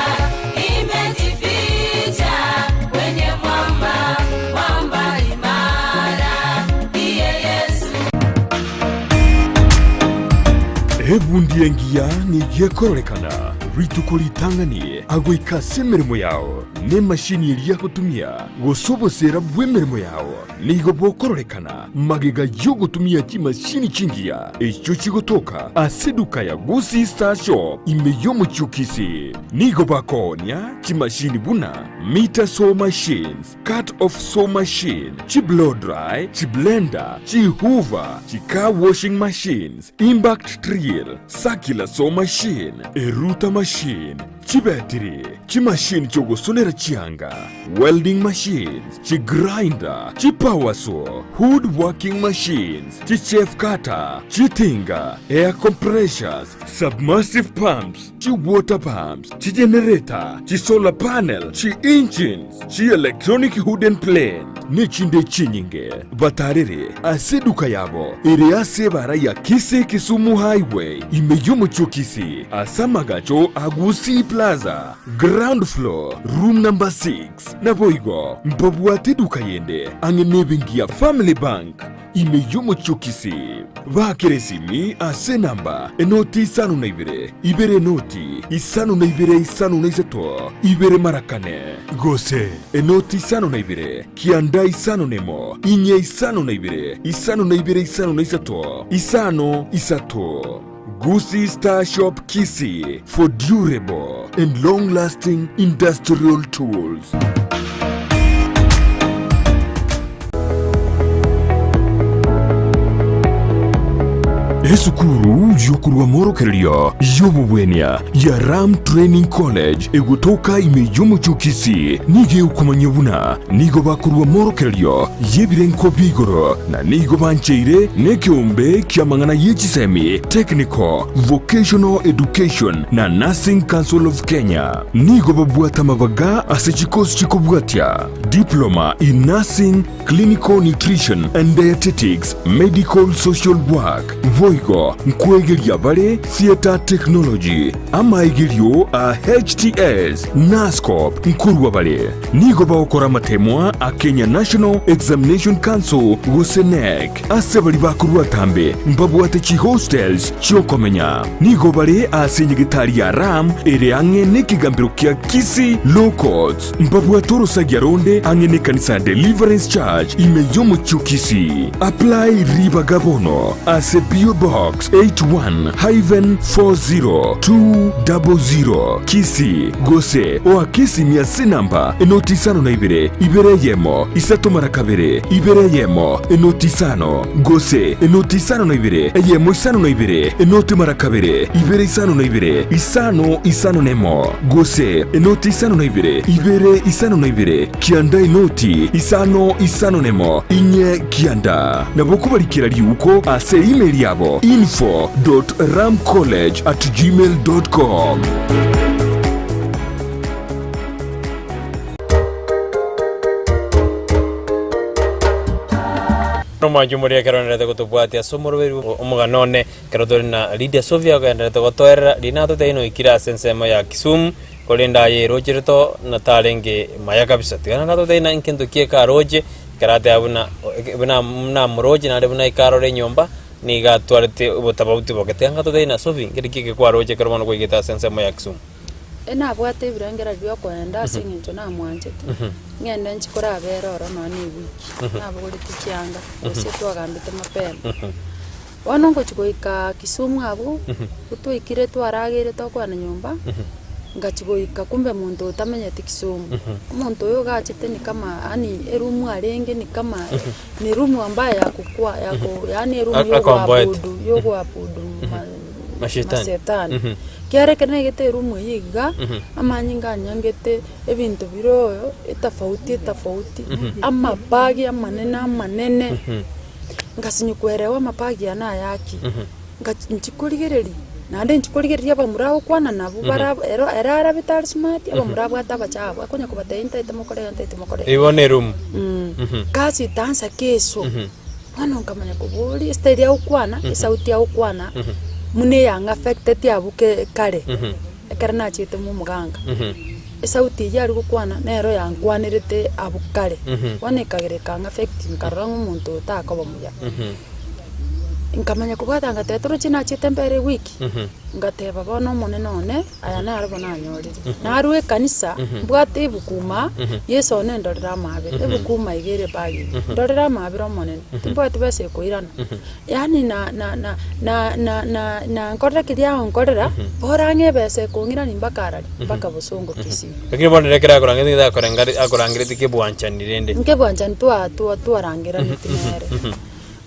nimejificha kwenye mwamba, mwamba imara, ndiye Yesu. Ebundi engiya nigo ekororekana rituko ritang'ani agoika ase emeremo yao, Nemashini eria agotumia, gose oboseera bw'emeremo yao, nigo bokororekana magega y'ogotumia chimashini chingiya echio chigotoka ase eduka ya Gusii Star Shop ime y'omochie o Kisii. Nigo bakoonia chimashini buna meter saw machines, cut off saw machine, chi blow dry, chi blender, chi hoover, chi car washing machines, impact drill, circular saw machine, erouter machine, Chibetiri, chimashini chi'ogosonera chianga, welding machines, chigrinder, chipower saw, wood working machines, chichaff cutter, chitinga, air compressors, submersive pumps, chiwater pumps, chigenerator, chisolar panel, chi-engines, chi-electronic wooden plane, nechinde chinyinge. Batarere ase eduka yabo ere ase ebara ya Kisii Kisumu Highway ime y'omochie o Kisii ase amagacho a Gusii Plaza, ground floor, room number 6. Naboigo mbabwate eduka yende ang'e nebenki ya Family Bank ime y'omochie o Kisii. Baakere esimi ase enamba enoti isano na ibere, ibere enoti, isano na ibere isano na isato, ibere mara kane, gose enoti isano na ibere, kianda isano nemo, inye isano na ibere, isano na ibere isano na isato, isano isato. Gusii Star Shop Kisii for durable and long lasting industrial tools. Esukuru y'okorwa amorokererio y'obobwenia ya Ram Training College egotoka ime y'omochie o Kisii nigo egokomanyia buna nigo bakorwa amorokererio y'ebirengo bia igoro na nigo bancheire nekeombe ki'amang'ana ye chisemi, Technical, Vocational Education na Nursing Council of Kenya. Nigo babwate amabaga ase chikosi chikobwatia, Diploma in Nursing, Clinical Nutrition and Dietetics, Medical Social Work, boigo nkwegeria bare Theatre Technology, amaegerio a HTS, Nurse-Corp nkorwa bare. Nigo bagokora amatemwa a Kenya National Examination Council gose KNEC. Ase baria bakorwa atambe mbabwate chihostels chi'okomenya. Nigo bare ase enyegetari ya Ram ere ang'e nekegambero kia Kisii Law Courts. Mbabwate orosagia ronde ang'e nekanisa ya Deliverance Church ime y'omochie o Kisii. Apply ribaga bono ase PO Box. Box 81-40200 Kisii, gose oake esimi ase enamba enoti isano na ibere, ibere eyemo, isato mara kabere, ibere eyemo, enoti isano, gose enoti isano na ibere, eyemo isano na ibere, enoti mara kabere, ibere isano na ibere, isano isano na emo, gose enoti isano na ibere, ibere isano na ibere, kianda enoti isano isano nemo inye kianda. Nabo okobarikera riuko ase email yabo info dot ramcollege at gmail dot com. Nomwanchi omoria ekero oenderete gotobwatia ase omoroberi omogano one, ekero tore na Lydia Sofia ogenderete gotoerera, riina totebie noikire ase ensemo ya Kisumu, Korende aye eroche rito natarenge maya kabisa. Tiga naende atotebie ng'a nkento ki eke aroche, ekero ateba buna buna namoroche naende buna ekarora enyomba, nigo atwarete obotabauti boke. Tiga ngatotebie ng'a Sophie, nkeri ki eke kwaroche ekero bono kwaigete ase ensemo ya Kisumu? Enabwate ebirengererio biokoenda ase eng'encho namwanchete, ng'ende nchi korabera oro nonya na ewiki, nabogoretie chianga, gose twagambete mapema. Bono ngochia goika Kisumu abwo, gotwaikire twarageire tokwana nyomba, ngachia goika kumbe monto otamenyeti Kisumu. Omonto oyo iga achete ni kama yaani eroom arenge ni kama ni room ambaye ya kukua ya ko yaani eroom A- akomboete. yogoabudu yogoabudu ma- Mashetani. masetani. Kiagera ekero naigete eroom eywo iga, amanyinga anyangete, ebinto bire oyo etafauti etafauti, amabagi amanene amanene. Ngasinywa kwerewa amapagi ane ayaki, ngachi nchikorigereria, naende nchikorigereria abamura agokwana nabwo bara ero ere arabete are smart, abamura abwate abachafu, akonya kobatebia ntaete mokore iga ntaete mokore iga. Igo nerumu. Kasi itaansa kesho, bono nkamanya koboria estyle agokwana, esauti agokwana, buna eyang'affecteti abwo ke kare, ekero nachiete mwa omoganga. Esauti eyio are gokwana nero yankwanerete abwo kare, bono ekagera ekang'affect nkarora ng'a omonto oyo takoba muya. Nkamanya kobwata ngateba toroche nachete mbere ewiki, ngateba bono omonene one aya naro bono anyorire. Narwa ekanisa mbwate ebukuma, Yeso one ndorere amaabera, ebukuma iga ere ebag ime, ndorere amaabera omonene, timbwati besa ekoirana. Yaani na na na na na na na nkorera keria agonkorera, bora ng'a ebesa ekong'irania mpaka arari, mpaka bosongo Kisii. Lakini bono riria ekero akorangeretie nigo akorengare akorangeretie kebwanchani rende. Nkebwanchani twa twa twarangeraneti nere.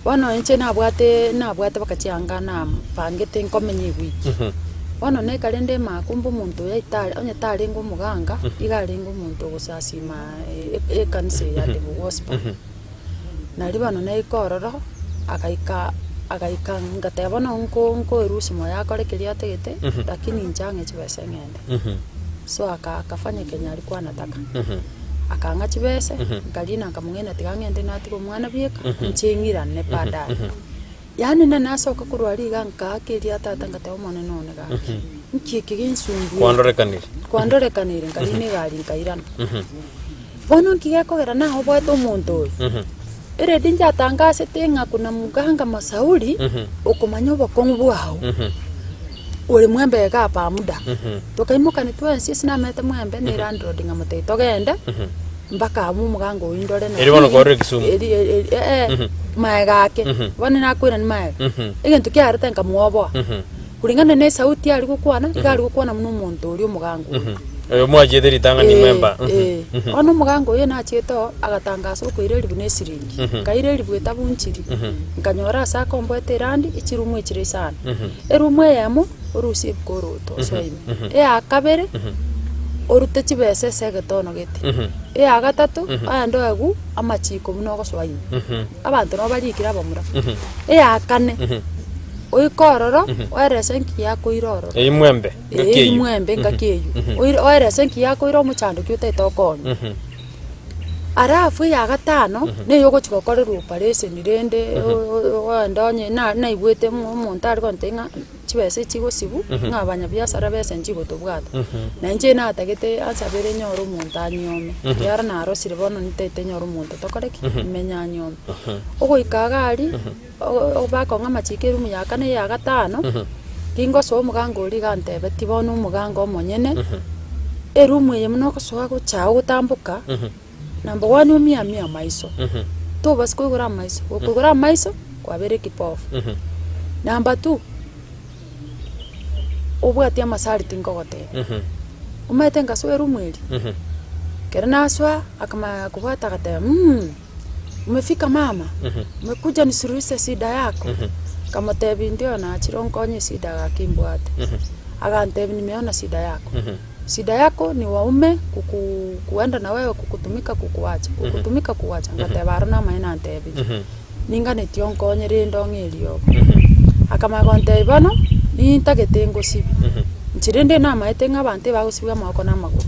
Bono inche nabwate nabwate mpaka chianga nabangete nkomenya ewiki. Bono neka rende emakumba omonto oyo aitare onye tarenge omoganga, iga arenge omonto ogosasima e- ekanisa eye ya Devil Gospel. Nario bono naika ororo, agaika agaika ngateba bono nko nkoerusia moyo akore keria atagete, lakini inche ang'e chibesa eng'ende. So aka akafanya kenye alikuwa anataka. Akang'a chibesa, nkarina nkamong'aina tiga ng'ende natige omwana bieka, inche ng'irane baadaye. Yaani nane nasoka korwa aria iga nkaaka eria tata ngateba omonene one gaki, nki eke gensumbuire? Kwandorekanire. Kwandorekanire nkarina egari nkairana. Bono nki gekogera naobwate omonto oyo? Eredi njatangasete ng'a kuna muganga masauri okomanya obokong'u bwao, ore mwembe igaa pamuda. Tokaimokani twensi ase namete mwembe na elandlord nkamotebia togende mpaka abwo omoganga oyio ndore Erio bono kwarure Kisumu? Eri eri eh maega ake, bono nakoirania maega. Egento kiarete nkamwoboa. Kulingana na esauti aria gokwana, iga aria gokwana buna omonto oria omoganga oyo. Oyo mwachiete ritang'ani Eh, mwemba. eh. Bono omoganga oyo nachiete oo, agatangasa okoira eribu na esiringi. Nkaira eribu etabunchiri, nkanyora ase akomboete erandi, echirumu echire isano. Erumu eyemo, orusie ebikoroto osoe ime. Eya kabere, orute chibesa ase egetono gete. Eya gatato, ogende oegwe amachiko buna ogosoa ime. Abanto nabo barikire abamura. Eya kane, Oike ororo, oerese nki yakoira ororo. Eyio mwembe, ngaki Ee, eyio. mwembe ngaki eyio. Oire oerese nki yakoira omochando ki otaete okonye. Alafu eya gatano, neye ogochia gokorerwa operation rende ogende onye na naigwete ng'a omonto are gontebia ng'a chibesa echi chigosibwa, ng'a abanyabiasara besa nchigotobwata. Na inche natagete ansabere nyore omonto anyiome, ekiagera narosire bono ntaete nyore omonto tokore ki? Menye anyiome. Ogoika iga aria. Bakong'a amachiko erumu ya kane eya gatano, gingosoa omoganga oria iga antebetie bono omoganga omonyene, erumu eye buna ogosoa gocha ogotamboka, number one omiamie amaiso, tobasa koigora amaiso, gokoigora amaiso, kwabera ekipofu. Number two, obwati amasari tingogotebia. Omanyete nkasoa eroom eria, ekero nasoa akamanya kobwata agateba mh, umefika mama, umekuja nisuluhishe shida yako? Nkamotebia ndio nachire onkonye eshida gaki mbwate. Agantebia nimeona shida yako. Shida yako ni waume kuku kuenda na wewe kukutumika kukuacha, kukutumika kukuacha. Ngateba aro namaene antebirie. Ninganetie onkonye rende ong'e eriogo. Akamanya gontebia bono, nintagete ngosibie. Inche rende namaete ng'a abanto ebagosibia amagoko na amagoro.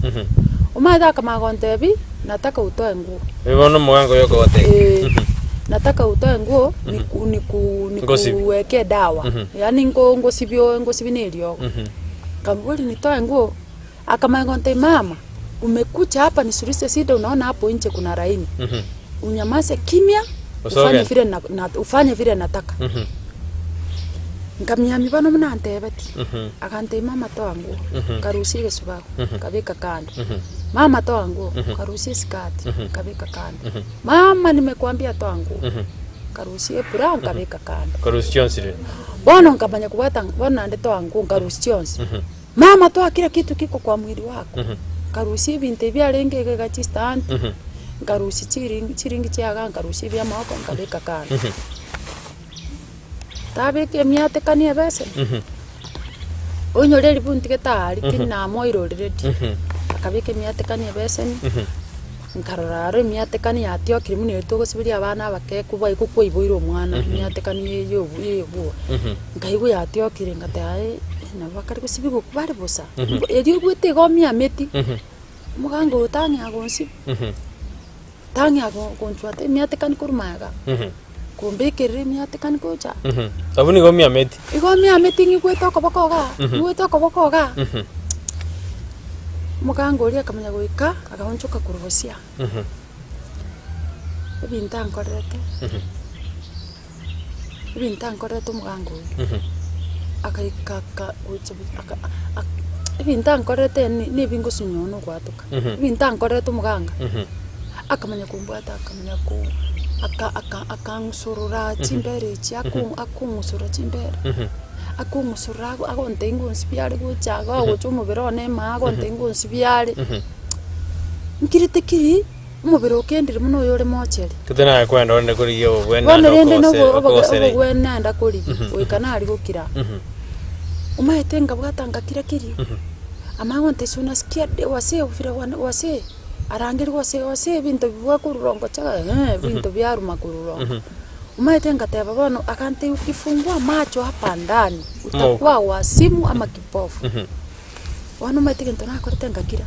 Omanyete akamanya gontebia, nataka utoe nguo. Oyo bono omogango oyo okogotebia. Eeh, nataka utoe nguo niku niku Ngosibie. nikuwekee dawa. Yaani nko ngosibie ngosibie na eriogo. Nkamboria nitoe nguo, akamanya gontebia mama, umekuja hapa nisuluhishe shida unaona hapo nje kuna laini. Unyamaze kimya, ufanye Osoge. vile na na ufanye vile nataka. Nkamiamia bono buna antebetie, agantebia mama toa nguo, nkarusia egesubao, nkabeka kando. Mama toa nguo, nkarusia esikati, nkabeka kando. Mama nimekuambia toa nguo, nkarusia ebra nkabeka kando. Nkarusia chionsi rende. Bono nkamanya kobwata bono naende toa nguo nkarusia chionsi. Mama toa kila kitu kiko kwa mwili wako, nkarusia ebinto ebi biarenge iga iga chistand, nkarusia chiringi chiringi chiaga nkarusia ebia amagoko nkabeka kando. Tabeka emiatekani ebeseni, oinyore eribu ntige tayari ki namoirorire di, akabeka emiatekani ebeseni, nkarora aro emiatekani yatiokire buna eri togosiberia abana abake kobua kwaiboire omwana, emiatekani eye obu eye obwoba. Nkaigwa yatiokire ngateba aye nabo bakare gosibigwa okwo bare bosa, erio oigwete igo omiameti, omoganga oyo tang'ea gonsibia. Tang'ea gonchwata emiatekani korwa magega, kombekerera emiatekani gocha aa. Abwo nigo omiameti. Igo omiameti ng'igwete okoboko igaa, ng'igwete okoboko igaa. Omoganga oria akamanya goika, agaonchoka korwa bosio aa. Ebinto ankorerete, ebinto ankorerete omoganga oyio, akaika aka gocha aka ebinto ankorerete yaani na ebingosunywa na ogwatoka. Ebinto ankorerete omoganga, akamanya kombwata akamanya ko aka aka akang'usorora chimbere echi ako akong'usorora chimbere, akong'usorora ago agontebia ng'a onsibie are gocha iga ogocha omobere one ime agontebia ng'a onsibie are, nkirete kiri. Omobere okendire buna oyore mocheri. Gete naye kwenda orende korigia obobweni Bono naende rende okogose- nobo- oboge- okogosereria. obobweni naenda korigia, goika nari gokira. Omanyete nkabwata ngakira kiri, amanye gontebia ase unasikia de wasee vile wana wasee, arangeria wasee wasee ebinto bibwa korwa rongo chaga eh, ebinto biaruma korwa rongo. Omanyete ngateba bono agantebia ukifungua macho hapa ndani, utakuwa wazimu ama kipofu. Bono omanyete egento nakorete ngakira,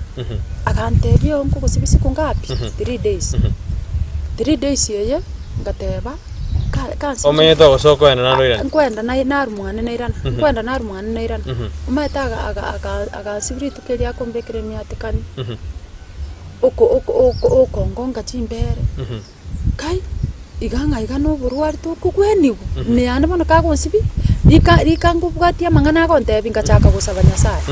agantebia oo nkogosibia siku ngapi? 3 days. 3 days eye, ngateba ka- kansibie Omanyete ogosoa okoenda naende oirane? nkoenda naye narwa mwane nairana, nkoenda narwa mwane nairana. Omanyete aga- aga- aga- agansibia rituko erio akombekera emiatekani, oko- oko- oko- okongonga chimbere. Kai, iga ng'a iga noborwari tokogwenigwa, ime yane bono kagonsibia, rika rika nkobwatia amang'ana agontebia ngachaka gosaba Nyasaye,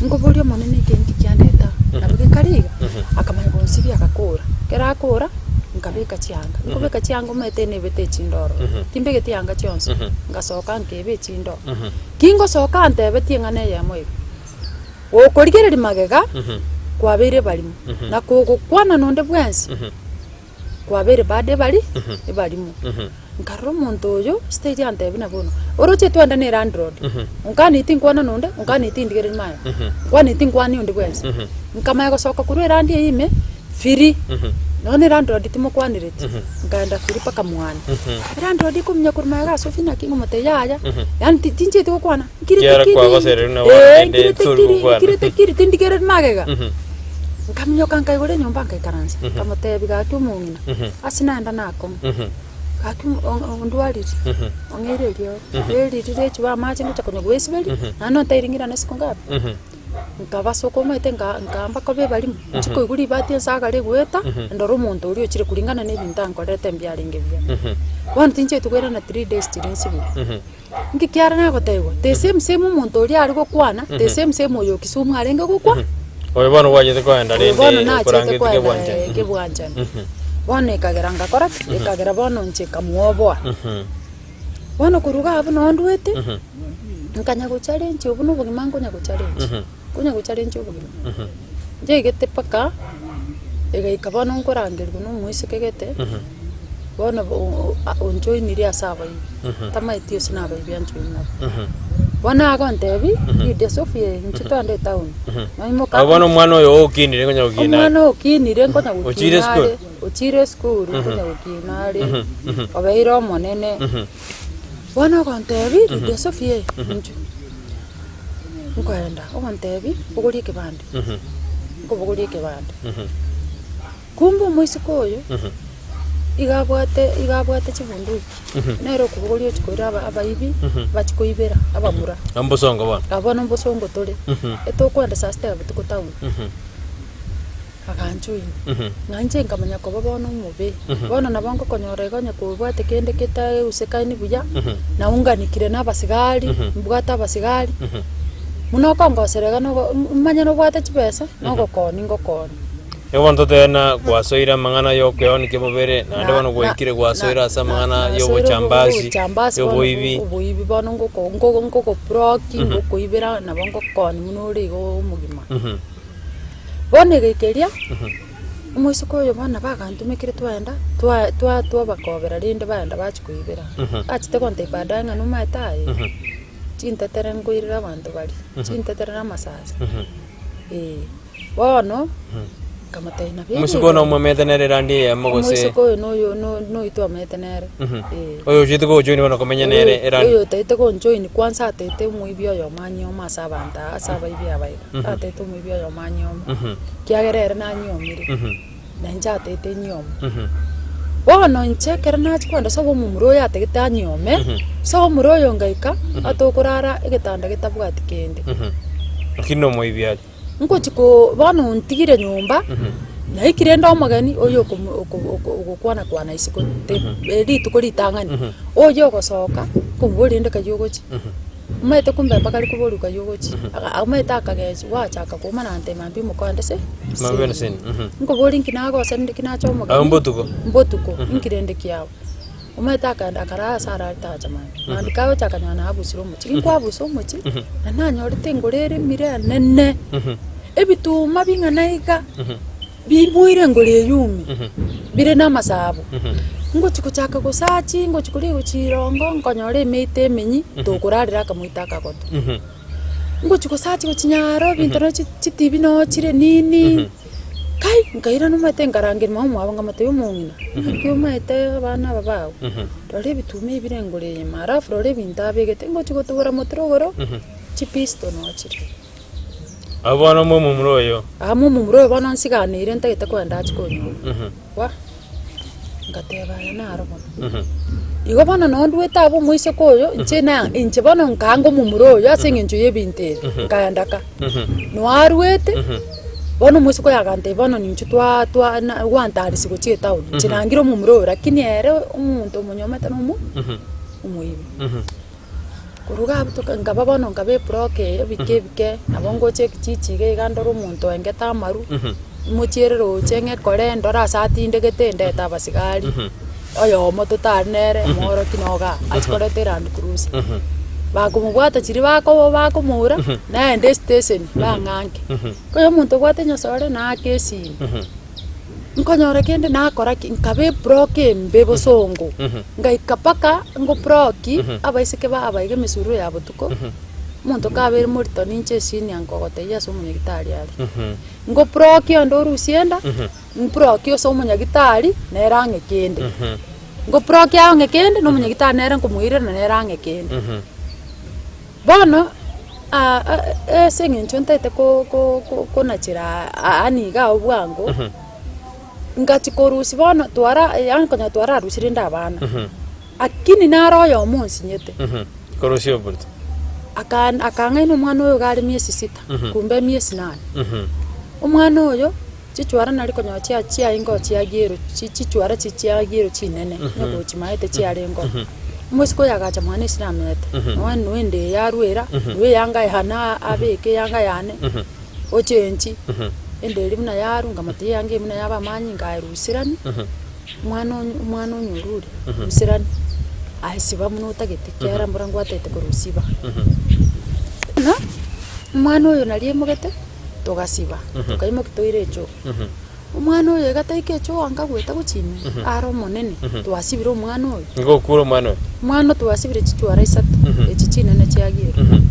nkoboria Omonene eke nki kiandeta aa, nabo gekare iga, akamanya gonsibia agakora, ekero akora, nkabeka chianga, nkobeka chianga omanyete nebete echinde ororo, timbegeti yanga chionsi, ngasoka nkeba echinde ororo. Ki ngosoka antebetie eng'ana eyemo iga. Gokorigereria magega, kwabeire ebarimo, na kogokwana nonde bwensi, kwabeire bado ebari ebarimo. Nkarora omonto oyo, stage antebia buna bono, oroche twende na elandlord, onkanie tinkwana nonde, onkanie tindigereria magega, nkwanie tinkwania onde bwensi. Nkamanya gosoka korwa erandi eyio ime, free, nonya na elandlord timokwanereti, nkaenda free mpaka mwane. Elandlord ekomunya korwa magega ase ofisi naki ngomotebia yaya, yaani tinchieti gokwana. Ekiagera kwagosereirwe na bono naende tori gokwana. Nkirete kiri, tindigereri magega. Nkaminyoka nkaigora enyomba nkaikaransa, nkamotebia gaki omong'ina, ase naenda nakong'a, gaki ondwarire, ong'eire eriogo, eri riria echuba amache ngocha konya goesiberia, naende ontebirie ng'irane isiko ngapi? Nkabasoka omanyete nka nkaamba koba ebarimo, inche koigwa ribati ensaga rigoeta, ndore omonto oria ochire kuringana na ebinto ankorerete mbiarenge buya. Bono tinchieti koirana 3 days chiria nsibire. Inki kiare nagotebiwa? The same same omonto oria are gokwana, the same same oyo o Kisumu arenge gokwa. Oyo bono gwachete koenda Oyo bono rende nachete okorangetie koenda kebwanchani. kebwanchani. Bono ekagera ngakora ki? Ekagera bono inche nkamwoboa. Bono korwa iga abwo noo ndwete, nkanya gocharenchia obwo na obogima nkonya gocharenchia, nkonya gocharenchia obogima. Nchaigete mpaka, egaika bono nkorangerigwa na omoiseke gete, bono onjoinirie ase abaibi, tamaeti ase na abaibi anjoini nabo. Bono agontebia, Lydia Sophie inche twende etown, naimoka. Bono omwana oyo okinire nkonya gokina are. Omwana okinire nkonya Ochire gokina esukuru? are, ochire esukuru nkonya gokina are, obeire omonene. Bono ogontebia, Lydia Sophie inche, nkoenda, ogontebia, bogoria ekebande, nkobogoria ekebande. Kumbe omoiseke oyo, iga abwate iga abwate chibunduki, nere okobogoria ochia koira aba abaibi, bachia koibera abamura. Mbosongo bono. Abwo bono mbosongo tore, etokoenda saa sita ya botuko town, aganjoinia, ng'a inche nkamanya koba bono omobe, bono nabo ngokonyora iga onye kobwate kende ketaeusekaini buya, naunganikire na abasigari, mbwate abasigari, buna okongosera iga nogo manye nobwate chibesa, nogokonia ngokonia. Nigo bono totebe ng'a gwasoire amang'ana y'okeoni ki'omobere, naende bono gwaikire gwasoire ase amang'ana y'obochambasi, y'oboibi. Oboibi bono ngoko ngoko ngokoproki, ngokoibera nabo ngokoni buna ore igo omogima. Bono egeika eria, omoiseke oyo bono nabo agantomekire twaenda, twa twa twabakobera rende baenda bachia koibera. Bachete gontebia baadaye ng'a nomaete aye, chintetere nkoirere abanto baria, chintetere na amasase, eh. Bono nkamotebia nabo Omoiseke oyo nomwamete nere erandi eyemo gose? Omoiseke oyo noyo no- noitwe amanyete nere, eh. Oyo ochete gojoin bono komenya nere erandi. Oyo otaete gonjoin kwanza ataete omoibi oyomo anyiome ase abanto aa ase abaibi aba iga, ataete omoibi oyomo anyiome, ekiagera ere nanyiomire, na inche ataete nyiome. Bono inche ekero nachia kogenda ase omomura oyo atagete anyiome, ase omomura oyo ngaika, atokorara egetanda getabwati kende. Lakini nomoibi are. Ngochia ko bono ontigire nyomba, naikire inde omogeni oyo okomo oko oko ogokwana kwana isiko te rituko ritang'ani, oyo ogosoka, nkomoboria rende kaywo ogochia, omanyete kumbe mpaka are koboria kaywo ogochia, aka omanyete akagechia gwachaka koumana antebia mambia omokonde se Mambia semi. semi, mhm. Nkoboria nki nagoserire nki nacha Abwo omogeni, mbotuko? mbotuko, inki rende kiabo. Omanyete akaenda akaraa ase ararete agacha mambia. Mambia kagocha akanyora naabusire omochie. Ginkwabusa omochie, na nanyorete engoro ere emire enene, ebituma bing'ana iga, biimoire engoro eywo ime, bire na amasabo. Ngochia gochaka gosachi, ngochia koria gochia irongo, nkonyora emeito emenyi, tokorarera akamoito akagoto. Ngochia gosachi gochia nyaro, ebinto nochi chitibi nochire nini. Kai, nkairana omanyete nkarangeria mama omwabo nkamotebia omong'ina, naki omanyete abana aba bago, rora ebituma ebi bire engoro eye ime, alafu rora ebinto abegete, ngochia gotubora motwe rogoro, chipisto nochire. Abwo bono momomura oyo. Aa momomura oyo bono nsiganeire ntagete kogenda achie konyora. Wah! Ngateba aya naro bono. Igo bono noo ndwete abwo omoiseke oyo, inche na inche bono nkaanga omomura oyo ase eng'encho y'ebinto ebi, nkaenda ka. Noo arwete, bono omoiseke oyo agantebia bono ninchu twa twa na gwantarisia gochia etown, inche nangire omomura oyo lakini ere omonto omonyomete na omo omoibi. Korwa iga abwo toka nkaba bono nkaba eblock eye ebike ebike, nabo ngocha ekichichi iga iga ndore omonto oengete amaru, mochiere roche ng'ekore ndore ase atindegete ndete abasigari, oyomo totari nere omworokia noga achia koreta eland cruiser. Bakomobwata chiria bako bakomoura, naende estation bang'anke, oyo omonto obwate enyasore naake esimi. Nkonyora kende nakora ki, nkaba ebroke embe bosongo, ngaika mpaka ngobroki abaiseke ba abaiga emesururu ya botuko, omonto kabeire morito ninche esenior nkogotebia ase omonyagitari are. Ngobroki onde orusie enda, mbroki ase omonyagitari nere ang'e kende, ngobroki ang'e kende na omonyagitari nere nkomoirera nere ang'e kende. Bono ase eng'encho ntaete konachera yaani iga agwo bwango, ngachia korusia bono twara yaani konya twararusia rende abana, lakini naro oyomo onsinyete. Korusia oborito. Akang'aina omwana oyo iga are miezi sita, kumbe emiezi nane. Omwana oyo, chichwara nari konyora chia chiaye chiagiero chichwara chiagiero chinene, onye gochimaete chiarenge oo. Omosike oyo agacha mwane ase namete, nonya noe ende eye arwera, noe eyanga yane abeke eyanga yane, ochenchi, ende eria buna yarwa, nkamotebia eyanga eye buna yaba amanyinga aye rusirani, omwana onye omwana onye orure, rusirani. Aye siba buna otagete, ekiagera mbora ngwatete korwa siba. Bono, omwana oyo naria aimogete, togasiba, tokaimokia toire echoo. Omwana oyo iga taika echoo anga goeta gochia ime, are omonene, twasibire omwana oyo. Nigo okure omwana oyo? Omwana twasibire chichwara isato, echi chinene chiagiirwe.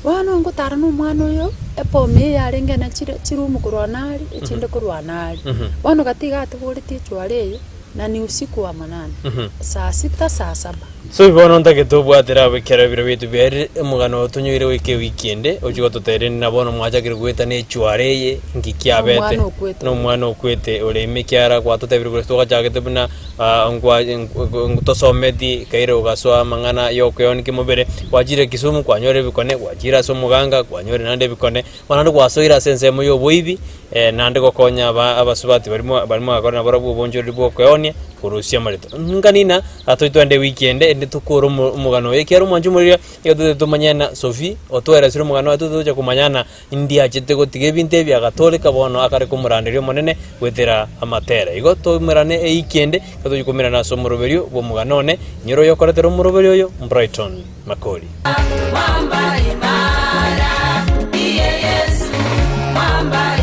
Bono ngotara na omwana oyo, epoma eye yarenge ene chire chiroom korwa nare, echinde korwa nare. Bono gati iga atoboretie echwara eye, na ni usiku wa manane, saa sita, saa saba. So bono ntagete obwatera abwo ekero ebiro biaito biarire, omogano oyo tonyoire goika ewiki ende, ochie gototeberia rende na bono mwachakire goeta na echuara eye, nki kiabete, Nomwana okwete na omwana okwete ore ime ekiagera gwatotebirie korwa twagachagete buna nkwa tosometi, kaire ogasoa amang'ana ya okoeonia kemobere, gwachire Kisumu kwanyora ebikone, gwachire ase omoganga kwanyora naende ebikone, bono naende gwasoire ase ensemo ya oboibi, naende gokonya aba abasubati baria mwa baria mwagakora nabarabwo obonchoreri bwa okoeonia korusia amareto. Nkanina atoche twende ewiki ende ende tokore omo omogano oyo ekiagera omwancho omoriri nigo totagete tomanye ng'a Sophie otoeresire omogano oye totoche komanyana Indi achete gotiga ebinto ebi agatoreka bono akare komoranderia Omonene goetera amatera. Igo tomerane eiki ende, igo tochia komerana ase omoroberio bw'omogano one, inyora oyokoretera omoroberio oyo, Brighton Makori. Mwamba imara, ndiye Yesu, mwamba.